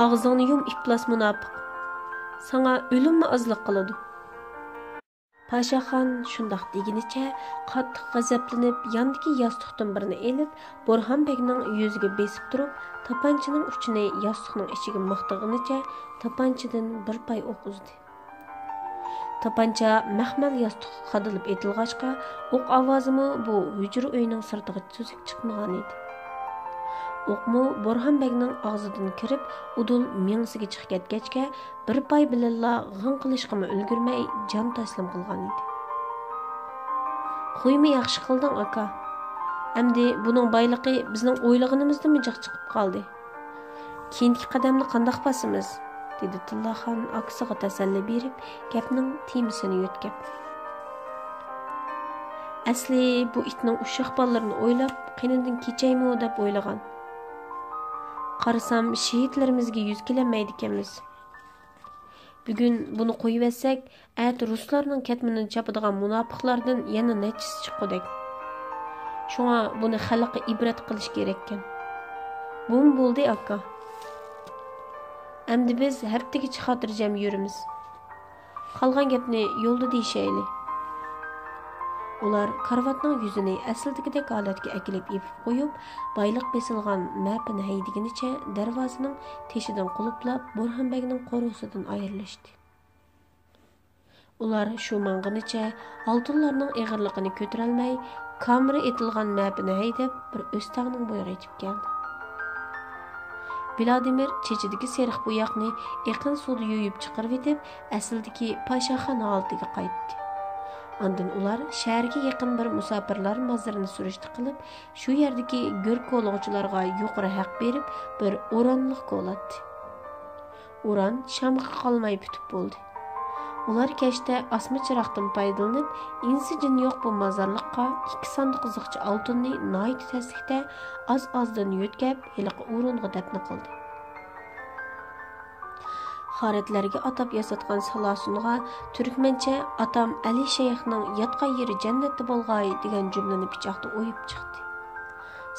ئاغزىڭنى يۇم، ئىپلاس مۇناپىق. ساڭا ئۆلۈممۇ ئازلىق قىلىدۇ. پاشاخان شۇنداق دېگىنىچە قاتتىق غەزەپلىنىپ، ياندىكى ياستۇقتىن بىرنى ئېلىپ، بورھان بەگنىڭ يۈزىگە بېسىپ تۇرۇپ، تاپانچىنىڭ ئۇچىنى ياستۇقنىڭ ئىچىگە مىختىغىنىچە تاپانچىدىن بىر پاي ئوق ئۈزدى. تاپانچا مەخمەل ياستۇققا قادىلىپ ئېتىلغاچقا، ئوق ئاۋازىمۇ بۇ ھۇجرا ئۆينىڭ سىرتىغىچە سۈزۈك چىقمىغانىدى. ئوقمۇ بورھان بەگنىڭ ئاغزىدىن كىرىپ، ئۇدۇل مېڭىسىگە چىقىپ كەتكەچكە، بىر پاي بىلەنلا غىڭ قىلىشقىمۇ ئۈلگۈرمەي، جان تەسلىم قىلغانىدى. قويما ياخشى قىلدىڭ، ئاكا. ئەمدى بۇنىڭ بايلىقى بىزنىڭ ئويلىغىنىمىزدىنمۇ جىق چىقىپ قالدى. كېيىنكى قەدەمنى قانداق باسىمىز؟ دېدى تىللاخان ئاكىسىغا تەسەللى بېرىپ، گەپنىڭ تېمىسىنى يۆتكەپ. ئەسلى بۇ ئىتنىڭ ئۇششاق بالىلىرىنى ئويلاپ، قېنىدىن كېچەيمۇ دەپ ئويلىغان. قارىسام، شېھىتلىرىمىزگە يۈز كېلەلمەيدىكەنمىز. بۈگۈن بۇنى قويۇۋەتسەك، ئەتە رۇسلارنىڭ كەتمىنىنى چاپىدىغان مۇناپىقلاردىن يەنە نەچچىسى چىققۇدەك. شۇڭا بۇنى خەلققە ئىبرەت قىلىش كېرەككەن. بۇمۇ بولدى، ئاكا. ئەمدى بىز ھەپتىگىچە خاتىرجەم يۈرىمىز. قالغان گەپنى يولدا دېيىشەيلى. ئۇلار كارىۋاتنىڭ يۈزىنى ئەسلىدىكىدەك ھالەتكە ئەكېلىپ يېپىپ قويۇپ، بايلىق بېسىلغان مەپىنى ھەيدىگىنىچە دەرۋازىنىڭ تېشىدىن قۇلۇپلاپ، بورھان بەگنىڭ قورۇسىدىن ئايرىلىشتى. ئۇلار شۇ ماڭغىنىچە ئالتۇنلارنىڭ ئېغىرلىقىنى كۆتۈرەلمەي، كامىرى ئېتىلغان مەپىنى ھەيدەپ، بىر ئۆستەڭنىڭ بويىغا يېتىپ كەلدى. ۋلادىمىر چېچىدىكى سېرىق بوياقنى ئېقىن سۇدا يۇيۇپ چىقىرىۋېتىپ، ئەسلىدىكى پاشاخان ھالىتىگە قايتتى. ئاندىن ئۇلار شەھەرگە يېقىن بىر مۇساپىرلار مازىرىنى سۈرۈشتە قىلىپ، شۇ يەردىكى گۆر كولىغۇچىلارغا يۇقىرى ھەق بېرىپ، بىر ئورانلىق كولاتتى. ئوران شامىقى قالماي پۈتۈپ بولدى. ئۇلار كەچتە ئاسما چىراغدىن پايدىلىنىپ، ئىنسى جىنى يوق بۇ مازارلىققا ئىككى ساندۇق زىخچە ئالتۇننى ناھايىتى تەسلىكتە ئاز-ئازدىن يۆتكەپ، ھېلىقى ئورۇنغا دەپنە قىلدى. خارەتلەرگە ئاتاپ ياساتقان سالاسۇنغا تۈركمەنچە «ئاتام ئەلى شەيخنىڭ ياتقان يېرى جەننەتتە بولغاي» دېگەن جۈملىنى پىچاقتا ئويۇپ چىقتى.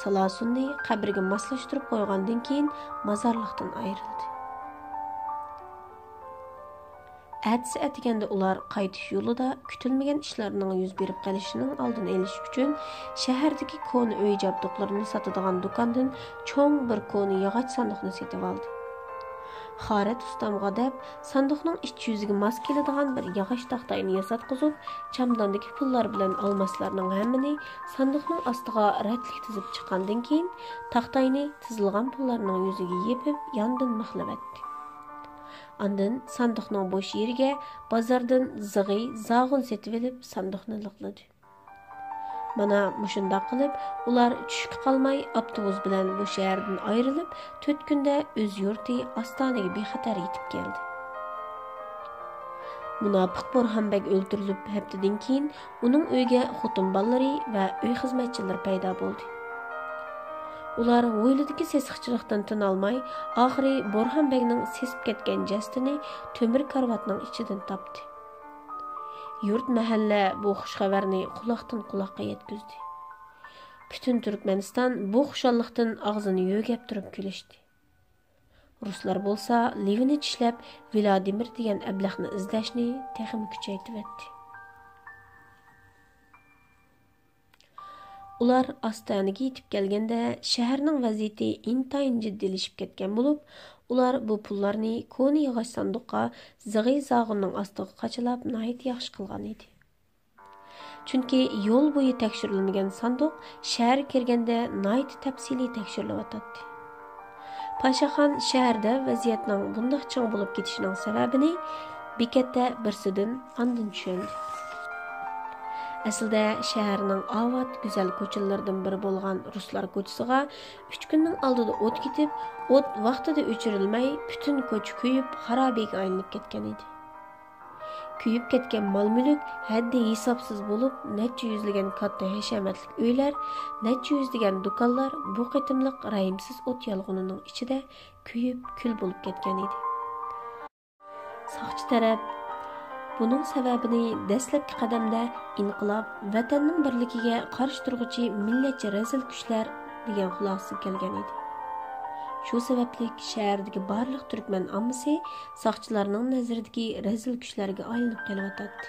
سالاسۇننى قەبرىگە ماسلاشتۇرۇپ قويغاندىن كېيىن، مازارلىقتىن ئايرىلدى. ئەتىسى ئەتىگەندە ئۇلار قايتىش يولىدا كۈتۈلمىگەن ئىشلارنىڭ يۈز بېرىپ قېلىشىنىڭ ئالدىنى ئېلىش ئۈچۈن، شەھەردىكى كونا ئۆي جابدۇقلىرىنى ساتىدىغان دۇكاندىن چوڭ بىر كونا ياغاچ ساندۇقنى سېتىۋالدى. خارەت ئۇستامغا دەپ، ساندۇقنىڭ ئىچ يۈزىگە ماس كېلىدىغان بىر ياغاچ تاختاينى ياساتقۇزۇپ، چامداندىكى پۇللار بىلەن ئالماسلارنىڭ ھەممىنى ساندۇقنىڭ ئاستىغا رەتلىك تىزىپ چىققاندىن كېيىن، تاختاينى تىزىلغان پۇللارنىڭ يۈزىگە يېپىپ، ياندىن مىخلىۋەتتى. ئاندىن ساندۇقنىڭ بوش يېرىگە بازاردىن زىغى زاغۇن سېتىۋېلىپ، ساندۇقنى لىقلىدى. مانا مۇشۇنداق قىلىپ، ئۇلار چۈشكە قالماي ئاپتوبۇس بىلەن بۇ شەھەردىن ئايرىلىپ، تۆت كۈندە ئۆز يۇرتى ئاستانىگە بىخەتەر يېتىپ كەلدى. مۇناپىق بورھان بەگ ئۆلتۈرۈلۈپ ھەپتىدىن كېيىن، ئۇنىڭ ئۆيىگە خوتۇن بالىلىرى ۋە ئۆي خىزمەتچىلىرى پەيدا بولدى. ئۇلار ھويلىدىكى سېسىقچىلىقتىن تىنالماي، ئاخىرى بورھان بەگنىڭ سېسىپ كەتكەن جەسىتىنى تۆمۈر كارىۋاتنىڭ ئىچىدىن تاپتى. يۇرت مەھەللە بۇ خۇش خەۋەرنى قۇلاقتىن قۇلاققا يەتكۈزدى. پۈتۈن تۈركمەنىستان بۇ خۇشاللىقتىن ئاغزىنى يۆگەپ تۇرۇپ كۈلۈشتى. رۇسلار بولسا لىۋىنى چىشلەپ، ۋلادىمىر دېگەن ئەبلەخنى ئىزدەشنى تېخىمۇ كۈچەيتىۋەتتى. ئۇلار ئاستانىگە يېتىپ كەلگەندە، شەھەرنىڭ ۋەزىيىتى ئىنتايىن جىددىيلىشىپ كەتكەن بولۇپ، ئۇلار بۇ پۇللارنى كونا ياغاچ ساندۇققا زىغى زاغۇننىڭ ئاستىغا قاچىلاپ، ناھايىتى ياخشى قىلغان ئىدى. چۈنكى يول بويى تەكشۈرۈلمىگەن ساندۇق شەھەرگە كىرگەندە ناھايىتى تەپسىلىي تەكشۈرۈلۈۋاتاتتى. پاشاخان شەھەردە ۋەزىيەتنىڭ بۇنداق چىڭ بولۇپ كېتىشىنىڭ سەۋەبىنى بېكەتتە بىرسىدىن ئاندىن چۈشەندى. ئەسلىدە شەھەرنىڭ ئاۋات، گۈزەل كوچىلىرىدىن بىرى بولغان رۇسلار كوچىسىغا ئۈچ كۈننىڭ ئالدىدا ئوت كېتىپ، ئوت ۋاقتىدا ئۆچۈرۈلمەي، پۈتۈن كوچا كۆيۈپ، خارابىگە ئايلىنىپ كەتكەن ئىدى. كۆيۈپ كەتكەن مال-مۈلۈك ھەددى-ھېسابسىز بولۇپ، نەچچە يۈزلىگەن كاتتا ھەشەمەتلىك ئۆيلەر، نەچچە يۈزلىگەن دۇكانلار بۇ قېتىملىق رەھىمسىز ئوت يالقۇنىنىڭ ئىچىدە كۆيۈپ كۈل بولۇپ كەتكەن ئىدى. ساقچى تەرەپ بۇنىڭ سەۋەبىنى دەسلەپكى قەدەمدە ئىنقىلاب، ۋەتەننىڭ بىرلىكىگە قارشى تۇرغۇچى مىللەتچى رەزىل كۈچلەر دېگەن خۇلاسىگە كەلگەن ئىدى. شۇ سەۋەبلىك شەھەردىكى بارلىق تۈركمەن ئاممىسى ساقچىلارنىڭ نەزىرىدىكى رەزىل كۈچلەرگە ئايلىنىپ قېلىۋاتاتتى.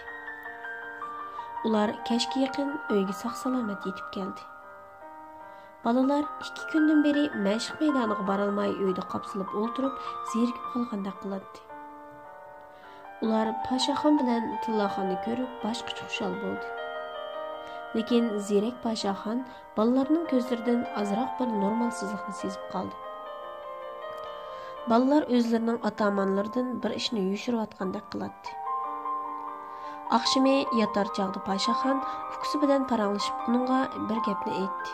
ئۇلار كەچكە يېقىن ئۆيگە ساق-سالامەت يېتىپ كەلدى. بالىلار ئىككى كۈندىن بېرى مەشىق مەيدانىغا بارالماي، ئۆيدە قاپسىلىپ ئولتۇرۇپ، زېرىكىپ قالغاندەك قىلاتتى. ئۇلار پاشاخان بىلەن تىللاخاننى كۆرۈپ، باشقىچە خۇشال بولدى. لېكىن زېرەك پاشاخان بالىلارنىڭ كۆزلىرىدىن ئازراق بىر نورمالسىزلىقنى سېزىپ قالدى. بالىلار ئۆزلىرىنىڭ ئاتامانلىرىدىن بىر ئىشنى يوشۇرۇۋاتقاندەك قىلاتتى. ئاخشىمى ياتار چاغدا پاشاخان ئۇكىسى بىلەن پاراڭلىشىپ، ئۇنىڭغا بىر گەپنى ئېيتتى.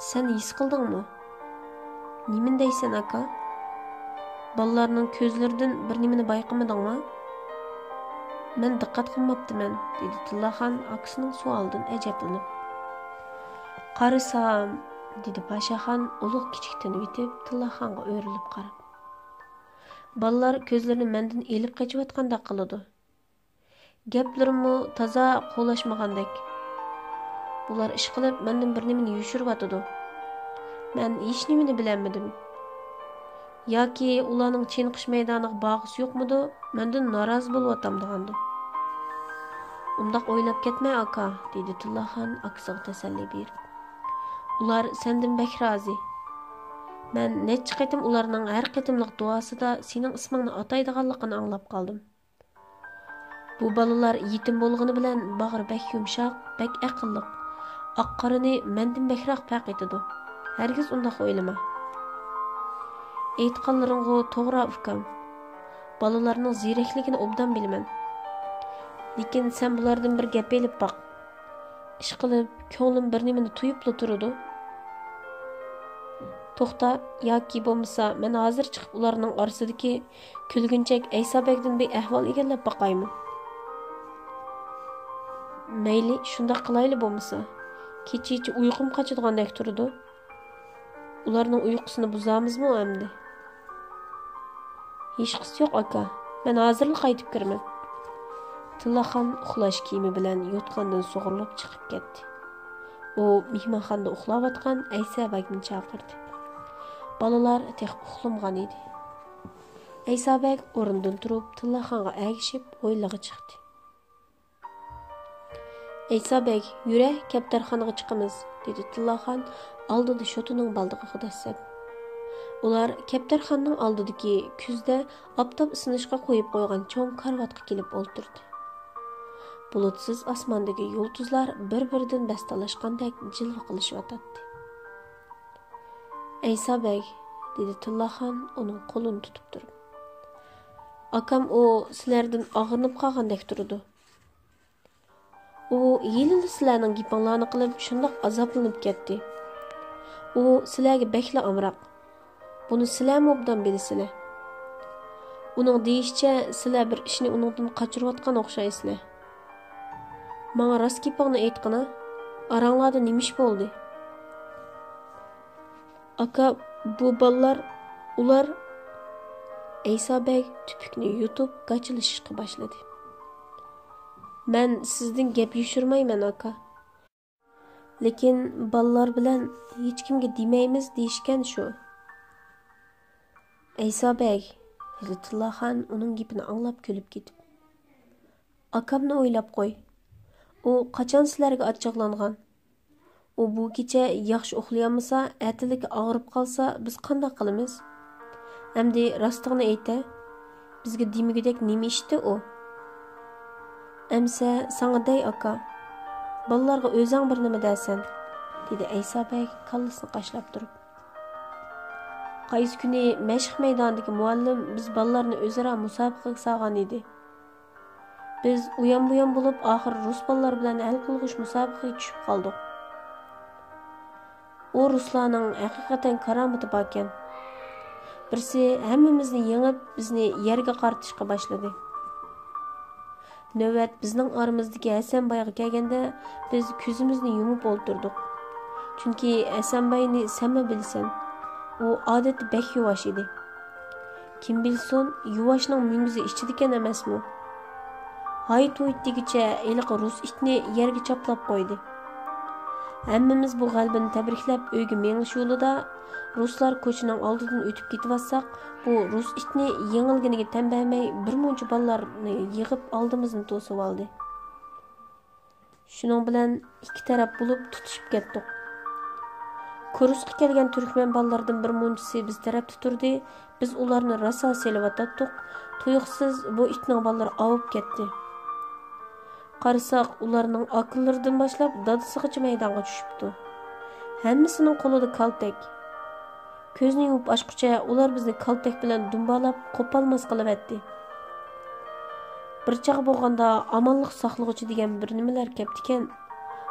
سەن ھېس قىلدىڭمۇ؟ نېمىنى دەيسەن، ئاكا؟ بالىلارنىڭ كۆزلىرىدىن بىر نېمىنى بايقىمىدىڭمۇ؟ مەن دىققەت قىلماپتىمەن، دېدى تىللاخان ئاكىسىنىڭ سوئالىدىن ئەجەبلىنىپ. قارىسام، دېدى پاشاخان ئۇلۇغ كىچىك تىنىۋېتىپ، تىللاخانغا ئۆرۈلۈپ قاراپ. بالىلار كۆزلىرىنى مەندىن ئېلىپ قېچىۋاتقاندەك قىلىدۇ. گەپلىرىمۇ تازا قولاشمىغاندەك. بۇلار ئىشقىلىپ مەندىن بىر نېمىنى يوشۇرۇۋاتىدۇ. مەن ھېچنېمىنى بىلەلمىدىم. ياكى ئۇلارنىڭ چېنىقىش مەيدانىغا بارغۇسى يوقمىدۇ، مەندىن نارازى بولۇۋاتامدىغاندۇ؟ ئۇنداق ئويلاپ كەتمە، ئاكا، دېدى تىللاخان ئاكىسىغا تەسەللى بېرىپ. ئۇلار سەندىن بەك رازى. مەن نەچچە قېتىم ئۇلارنىڭ ھەر قېتىملىق دۇئاسىدا سېنىڭ ئىسمىڭنى ئاتايدىغانلىقىنى ئاڭلاپ قالدىم. بۇ بالىلار يېتىم بولغىنى بىلەن باغرى بەك يۇمشاق، بەك ئەقىللىق. ئاق-قارىنى مەندىن بەكرەك پەرق ئېتىدۇ. ھەرگىز ئۇنداق ئويلىما. ئېيتقانلىرىڭغۇ توغرا، ئۇكام. بالىلارنىڭ زېرەكلىكىنى ئوبدان بىلىمەن. لېكىن سەن بۇلاردىن بىر گەپ ئېلىپ باق. ئىشقىلىپ، كۆڭلۈم بىر نېمىنى تۇيۇپلا تۇرىدۇ. توختا، ياكى بولمىسا مەن ھازىر چىقىپ ئۇلارنىڭ ئارىسىدىكى كۈلگۈنچەك ئەيسا بەگدىن بىر ئەھۋال ئىگىلەپ باقايمۇ؟ مەيلى، شۇنداق قىلايلى بولمىسا. كېچىچە ئۇيقۇم قاچىدىغاندەك تۇرىدۇ. ئۇلارنىڭ ئۇيقۇسىنى بۇزامىزمۇ ئەمدى؟ ھېچقىسى يوق، ئاكا. مەن ھازىرلا قايتىپ كىرىمەن. تىللاخان ئۇخلاش كىيىمى بىلەن يوتقاندىن سۇغۇرۇلۇپ چىقىپ كەتتى. ئۇ مېھمانخانىدا ئۇخلاۋاتقان ئەيسا بەگنى چاقىردى. بالىلار تېخى ئۇخلىمىغان ئىدى. ئەيسا بەگ ئورنىدىن تۇرۇپ، تىللاخانغا ئەگىشىپ ھويلىغا چىقتى. ئەيسا بەگ، يۈرە، كەپتەرخانىغا چىقىمىز، دېدى تىللاخان ئالدىدا شوتىنىڭ بالدىقىغا دەسسەپ. ئۇلار كەپتەرخانىنىڭ ئالدىدىكى كۈزدە ئاپتاپ ئىسسىنىشقا قويۇپ قويغان چوڭ كارىۋاتقا كېلىپ ئولتۇردى. بۇلۇتسىز ئاسماندىكى يۇلتۇزلار بىر-بىرىدىن بەستەلەشكەندەك جىلۋە قىلىشىۋاتاتتى. ئەيسا بەگ، دېدى تىللاخان ئۇنىڭ قولىنى تۇتۇپ تۇرۇپ. ئاكام ئۇ سىلەردىن ئاغرىنىپ قالغاندەك تۇرىدۇ. ئۇ ھېلىلا سىلەرنىڭ گېپىڭلارنى قىلىپ، شۇنداق ئازابلىنىپ كەتتى. ئۇ سىلەرگە بەكلا ئامراق. بۇنى سىلەرمۇ ئوبدان بىلىسىلەر. ئۇنىڭ دېيىشىچە، سىلەر بىر ئىشنى ئۇنىڭدىن قاچۇرۇۋاتقان ئوخشايسىلەر. ماڭا راست گېپىڭنى ئېيتقىنا، ئاراڭلاردا نېمە ئىش بولدى؟ ئاكا، بۇ بالىلار، ئۇلار. ئەيسا بەگ تۈپۈكنى يۇتۇپ گاچىلىشىشقا باشلىدى. مەن سىزدىن گەپ يوشۇرمايمەن، ئاكا. لېكىن بالىلار بىلەن ھېچكىمگە دېمەيمىز دېيىشكەن شۇ. ئەيسا بەگ، دېدى تىللاخان ئۇنىڭ گېپىنى ئاڭلاپ كۈلۈپ كېتىپ. ئاكامنى ئويلاپ قوي. ئۇ قاچان سىلەرگە ئاچچىقلانغان؟ ئۇ بۇ كېچە ياخشى ئۇخلىيالمىسا، ئەتىلىكى ئاغرىپ قالسا، بىز قانداق قىلىمىز؟ ئەمدى راستىڭنى ئېيتە، بىزگە دېمىگۈدەك نېمە ئىشتى ئۇ؟ ئەمسە ساڭا دەي، ئاكا. بالىلارغا ئۆزەڭ بىر نېمە دەسەن، دېدى ئەيسا بەگ كاللىسىنى قاشلاپ تۇرۇپ. قايسى كۈنى مەشىق مەيدانىدىكى مۇئەللىم بىز بالىلارنى ئۆزئارا مۇسابىقىگە سالغان ئىدى. بىز ئۇيان-بۇيان بولۇپ، ئاخىر رۇس بالىلار بىلەن ھەل قىلغۇچ مۇسابىقىگە چۈشۈپ قالدۇق. ئۇ رۇسلارنىڭ ھەقىقەتەن كارامىتى باركەن. بىرسى ھەممىمىزنى يېڭىپ، بىزنى يەرگە قارىتىشقا باشلىدى. نۆۋەت بىزنىڭ ئارىمىزدىكى ھەسەنبايغا كەلگەندە، بىز كۆزىمىزنى يۇمۇپ ئولتۇردۇق. چۈنكى ھەسەنباينى سەنمۇ بىلىسەن، ئۇ ئادەتتە بەك يۇۋاش ئىدى. كىم بىلسۇن، يۇۋاشنىڭ مۈڭگۈزى ئىچىدىكەن ئەمەسمۇ؟ ھايت-ھۇيت دېگۈچە ھېلىقى رۇس ئىتنى يەرگە چاپلاپ قويدى. ھەممىمىز بۇ غەلىبىنى تەبرىكلەپ ئۆيگە مېڭىش يولىدا، رۇسلار كوچىنىڭ ئالدىدىن ئۆتۈپ كېتىۋاتساق، بۇ رۇس ئىتنى يېڭىلگىنىگە تەن بەرمەي، بىر مۇنچە بالىلارنى يىغىپ ئالدىمىزنى توسۇۋالدى. شۇنىڭ بىلەن ئىككى تەرەپ بولۇپ تۇتۇشۇپ كەتتۇق. كۇرسقا كەلگەن تۈركمەن بالىلىرىدىن بىر مۇنچىسى بىز تەرەپتە تۇردى، بىز ئۇلارنى راسا سېلىۋاتاتتۇق، تۇيۇقسىز بۇ ئىتنىڭ بالىلىرى ئاۋۇپ كەتتى. قارىساق، ئۇلارنىڭ ئاكىلىرىدىن باشلاپ دادىسىغىچە مەيدانغا چۈشۈپتۇ. ھەممىسىنىڭ قولىدا كالتەك. كۆزنى يۇمۇپ ئاچقۇچە ئۇلار بىزنى كالتەك بىلەن دۇمبالاپ، قوپالماس قىلىۋەتتى. بىر چاغ بولغاندا ئامانلىق ساقلىغۇچى دېگەن بىر نېمىلەر كەپتىكەن.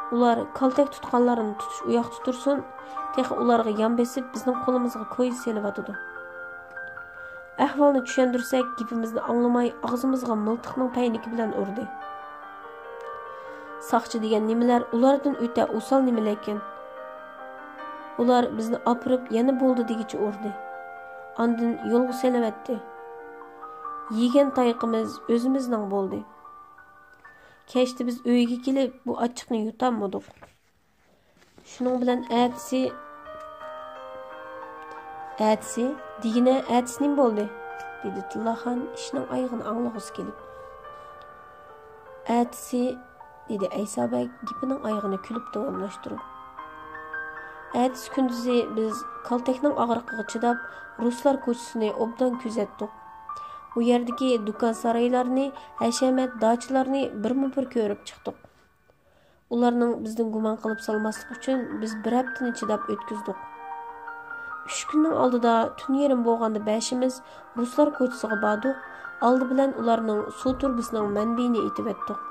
ئۇلار كالتەك تۇتقانلارنى تۇتۇش ئۇياقتا تۇرسۇن، تېخى ئۇلارغا يان بېسىپ، بىزنىڭ قولىمىزغا كويزا سېلىۋاتىدۇ. ئەھۋالنى چۈشەندۈرسەك، گېپىمىزنى ئاڭلىماي، ئاغزىمىزغا مىلتىقنىڭ پەينىكى بىلەن ئۇردى. ساقچى دېگەن نېمىلەر ئۇلاردىن ئۆتە ئوسال نېمىلەركەن. ئۇلار بىزنى ئاپىرىپ، يەنە بولدى دېگۈچە ئۇردى. ئاندىن يولغا سېلىۋەتتى. يېگەن تايىقىمىز ئۆزىمىزنىڭ بولدى. كەچتە بىز ئۆيگە كېلىپ، بۇ ئاچچىقنى يۇتالمىدۇق. شۇنىڭ بىلەن ئەتىسى، ئەتىسى دېگىنە، ئەتىسى نېمە بولدى؟ دېدى تىللاخان ئىشنىڭ ئايىغىنى ئاڭلىغۇسى كېلىپ. ئەتىسى، دېدى ئەيسا بەگ گېپىنىڭ ئايىغىنى كۈلۈپ داۋاملاشتۇرۇپ. ئەتىسى كۈندۈزى بىز كالتەكنىڭ ئاغرىقىغا چىداپ، رۇسلار كوچىسىنى ئوبدان كۆزەتتۇق. ئۇ يەردىكى دۇكان سارايلارنى، ھەشەمەت داچىلارنى بىرمۇ بىر كۆرۈپ چىقتۇق. ئۇلارنىڭ بىزدىن گۇمان قىلىپ سالماسلىقى ئۈچۈن بىز بىر ھەپتىنى چىداپ ئۆتكۈزدۇق. چۈشكۈننىڭ ئالدىدا تۈن يېرىم بولغاندا بەشىمىز رۇسلار كوچىسىغا باردۇق. ئالدى بىلەن ئۇلارنىڭ سۇ تۇرۇبىسىنىڭ مەنبىيىنى ئېتىۋەتتۇق.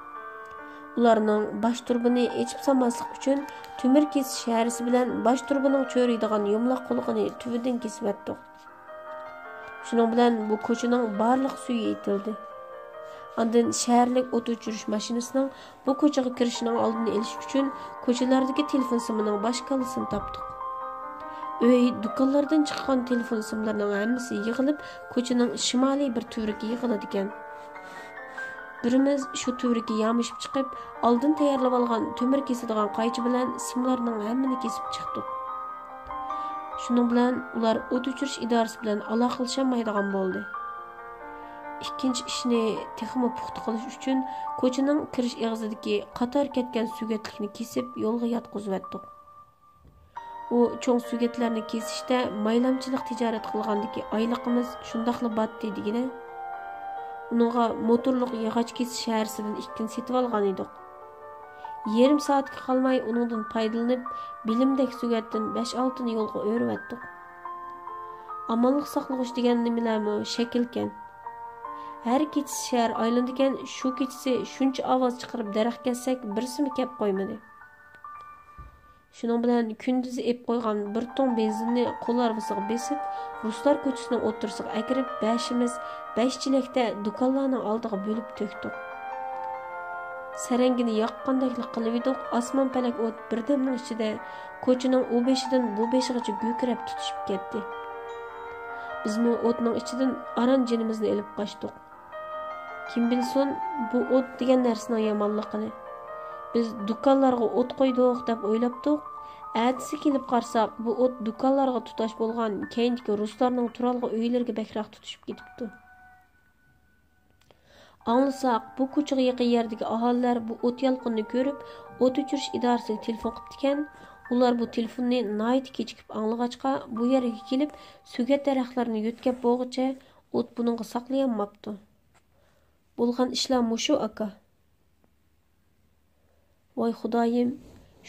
ئۇلارنىڭ باش تۇرۇبىنى ئېچىپ سالماسلىق ئۈچۈن تۆمۈر كېسىش ھەرىسى بىلەن باش تۇرۇبىنىڭ چۆرىيدىغان يۇمىلاق قۇلىقىنى تۈۋىدىن كېسىۋەتتۇق. شۇنىڭ بىلەن بۇ كوچىنىڭ بارلىق سۈيى ئېتىلدى. ئاندىن شەھەرلىك ئوت ئۆچۈرۈش ماشىنىسىنىڭ بۇ كوچىغا كىرىشىنىڭ ئالدىنى ئېلىش ئۈچۈن كوچىلاردىكى تېلېفون سىمىنىڭ باش كاللىسىنى تاپتۇق. ئۆي، دۇكانلاردىن چىققان تېلېفون سىملىرىنىڭ ھەممىسى يىغىلىپ، كوچىنىڭ شىمالىي بىر تۈۋرۈكى يىغىلىدىكەن. بىرىمىز شۇ تۈۋرۈككە يامىشىپ چىقىپ، ئالدىن تەييارلىۋالغان تۆمۈر كېسىدىغان قايچا بىلەن سىملارنىڭ ھەممىنى كېسىپ چىقتۇق. شۇنىڭ بىلەن ئۇلار ئوت ئۆچۈرۈش ئىدارىسى بىلەن ئالاقىلىشالمايدىغان بولدى. ئىككىنچى ئىشنى تېخىمۇ پۇختا قىلىش ئۈچۈن، كوچىنىڭ كىرىش ئېغىزىدىكى قاتار كەتكەن سۆگەتلىكنى كېسىپ، يولغا ياتقۇزۇۋەتتۇق. ئۇ چوڭ سۆگەتلەرنى كېسىشتە مايلامچىلىق تىجارەت قىلغاندىكى ئايلىقىمىز شۇنداقلا باتتى دېگىنە. ئۇنىڭغا موتورلۇق ياغاچ كېسىش ھەرىسىدىن ئىككىنى سېتىۋالغان ئىدۇق. يېرىم سائەتكە قالماي ئۇنىڭدىن پايدىلىنىپ، بىلىمدەك سۆگەتتىن بەش-ئالتىنى يولغا ئۆرۈۋەتتۇق. ئامانلىق ساقلىغۇچ دېگەن نېمىلەرمۇ شەكىلكەن. ھەر كېچىسى شەھەر ئايلىنىدىكەن، شۇ كېچىسى شۇنچە ئاۋاز چىقىرىپ دەرەخ كەسسەك، بىرسىمۇ كەپ قويمىدى. شۇنىڭ بىلەن كۈندۈزى ئېلىپ قويغان بىر تۇڭ بېنزىننى قول ھارۋىسىغا بېسىپ، رۇسلار كوچىسىنىڭ ئوتتۇرىسىغا ئەكىرىپ، بەشىمىز بەش چېلەكتە دۇكانلارنىڭ ئالدىغا بۆلۈپ تۆكتۇق. سەرەڭگىنى ياققاندەكلا قىلىۋىدۇق، ئاسمان پەلەك ئوت بىردەمنىڭ ئىچىدە كوچىنىڭ ئۇ بېشىدىن بۇ بېشىغىچە گۈركىرەپ تۇتىشىپ كەتتى. بىزمۇ ئوتنىڭ ئىچىدىن ئاران جېنىمىزنى ئېلىپ قاچتۇق. كىم بىلسۇن، بۇ ئوت دېگەن نەرسىنىڭ يامانلىقىنى. بىز دۇكانلارغا ئوت قويدۇق دەپ ئويلاپتۇق. ئەتىسى كېلىپ قارىساق، بۇ ئوت دۇكانلارغا تۇتاش بولغان كەينىدىكى رۇسلارنىڭ تۇرالغۇ ئۆيلىرىگە بەكرەك تۇتىشىپ كېتىپتۇ. ئاڭلىساق، بۇ كوچىغا يېقىن يەردىكى ئاھالىلەر بۇ ئوت يالقۇنىنى كۆرۈپ، ئوت ئۆچۈرۈش ئىدارىسىگە تېلېفون قىپتىكەن. ئۇلار بۇ تېلېفوننى ناھايىتى كېچىكىپ ئاڭلىغاچقا، بۇ يەرگە كېلىپ، سۆگەت دەرەخلىرىنى يۆتكەپ بولغۇچە ئوت بۇنىڭغا ساقلىيالماپتۇ. بولغان ئىشلار مۇشۇ، ئاكا. ۋاي خۇدايىم،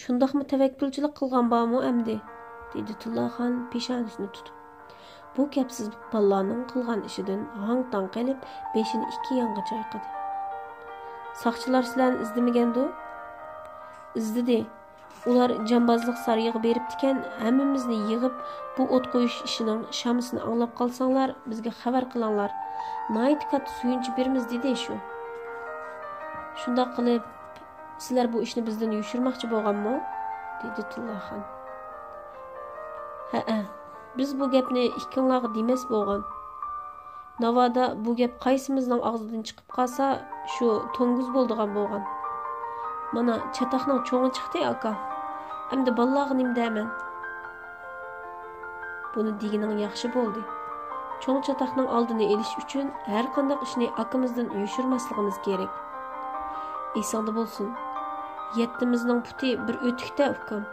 شۇنداقمۇ تەۋەككۈلچىلىك قىلغان بارمۇ ئەمدى؟ دېدى تىللاخان پېشانىسىنى تۇتۇپ. بۇ كەپسىز بالىلارنىڭ قىلغان ئىشىدىن ھاڭ-تاڭ قېلىپ، بېشىنى ئىككى يانغا چايقىدى. ساقچىلار سىلەرنى ئىزدىمىگەندۇ؟ ئىزدىدى. ئۇلار جامبازلىق سارىيىغا بېرىپتىكەن، ھەممىمىزنى يىغىپ، بۇ ئوت قويۇش ئىشىنىڭ شامىسىنى ئاڭلاپ قالساڭلار، بىزگە خەۋەر قىلىڭلار. ناھايىتى كاتتا سۆيۈنچى بېرىمىز، دېدى شۇ. شۇنداق قىلىپ، سىلەر بۇ ئىشنى بىزدىن يوشۇرماقچى بولغانمۇ؟ دېدى تىللاخان. ھەئە، بىز بۇ گەپنى ئىككىڭلارغا دېمەس بولغان. ناۋادا بۇ گەپ قايسىمىزنىڭ ئاغزىدىن چىقىپ قالسا، شۇ توڭگۇز بولىدىغان بولغان. مانا، چاتاقنىڭ چوڭى چىقتى، ئاكا. ئەمدى بالىلارغا نېمە دەيمەن؟ بۇنى دېگىنىڭ ياخشى بولدى. چوڭ چاتاقنىڭ ئالدىنى ئېلىش ئۈچۈن ھەرقانداق ئىشنى ئاكىمىزدىن يوشۇرماسلىقىمىز كېرەك. ئېسىڭدە بولسۇن، يەتتىمىزنىڭ پۇتى بىر ئۆتۈكتە، ئۇكام.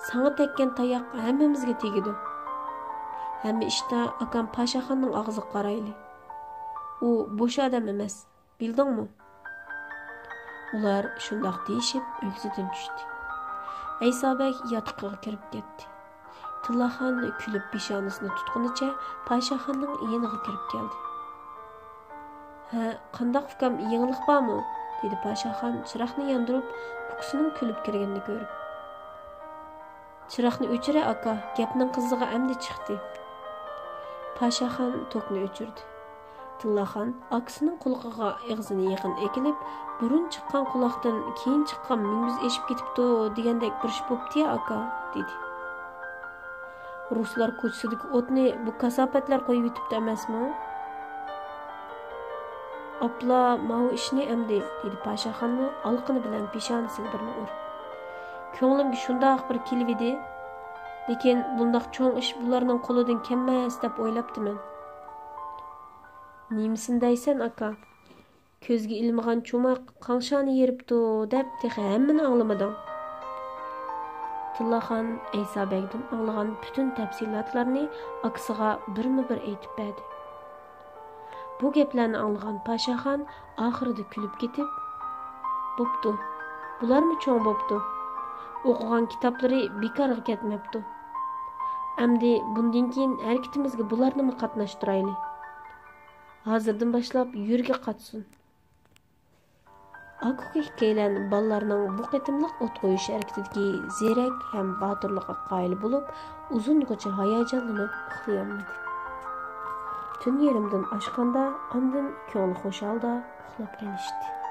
ساڭا تەگكەن تاياق ھەممىمىزگە تېگىدۇ. ھەممە ئىشتا ئاكام پاشاخاننىڭ ئاغزىغا قارايلى. ئۇ بوش ئادەم ئەمەس، بىلدىڭمۇ؟ ئۇلار شۇنداق دېيىشىپ ئۆگزىدىن چۈشتى. ئەيسا بەگ ياتىقىغا كىرىپ كەتتى. تىللاخان كۈلۈپ پېشانىسىنى تۇتقىنىچە پاشاخاننىڭ يېنىغا كىرىپ كەلدى. ھە، قانداق ئۇكام، يېڭىلىق بارمۇ؟ دېدى پاشاخان چىراغنى ياندۇرۇپ، ئۇكىسىنىڭ كۈلۈپ كىرگىنىنى كۆرۈپ. چىراغنى ئۆچۈرە، ئاكا، گەپنىڭ قىزىقى ئەمدى چىقتى. پاشاخان توكنى ئۆچۈردى. تىللاخان ئاكىسىنىڭ قۇلىقىغا ئېغىزىنى يېقىن ئەكېلىپ، بۇرۇن چىققان قۇلاقتىن كېيىن چىققان مۈڭگۈز ئېشىپ كېتىپتۇ دېگەندەك بىر ئىش بوپتۇ يا، ئاكا، دېدى. رۇسلار كوچىسىدىكى ئوتنى بۇ كاساپەتلەر قويۇۋېتىپتۇ ئەمەسمۇ؟ ئاپلا ماۋۇ ئىشنى ئەمدى، دېدى پاشاخانمۇ ئالىقىنى بىلەن پېشانىسىگە بىرنى ئۇرۇپ. كۆڭلۈمگە شۇنداق بىر كېلىۋىدى. لېكىن بۇنداق چوڭ ئىش بۇلارنىڭ قولىدىن كەلمەس دەپ ئويلاپتىمەن. نېمىسىنى دەيسەن، ئاكا؟ كۆزگە ئىلمىغان چوماق قاڭشارنى يېرىپتۇ دەپ تېخى ھەممىنى ئاڭلىمىدىڭ. تىللاخان ئەيسا بەگدىن ئاڭلىغان پۈتۈن تەپسىلاتلارنى ئاكىسىغا بىرمۇ بىر ئېيتىپ بەردى. بۇ گەپلەرنى ئاڭلىغان پاشاخان ئاخىرىدا كۈلۈپ كېتىپ، بوپتۇ، بۇلارمۇ چوڭ بوپتۇ. ئوقۇغان كىتابلىرى بىكارغا كەتمەپتۇ. ئەمدى بۇندىن كېيىن ھەرىكىتىمىزگە بۇلارنىمۇ قاتناشتۇرايلى. ھازىردىن باشلاپ يۈرگە قاتسۇن. ئاكا-ئۇكا ئىككىيلەن بالىلارنىڭ بۇ قېتىملىق ئوت قويۇش ھەرىكىتىدىكى زېرەك ھەم باتۇرلۇقىغا قايىل بولۇپ، ئۇزۇنغىچە ھاياجانلىنىپ ئۇخلىيالمىدى. تۈن يېرىمدىن ئاشقاندا ئاندىن كۆڭلى خۇش ھالدا ئۇخلاپ قېلىشتى.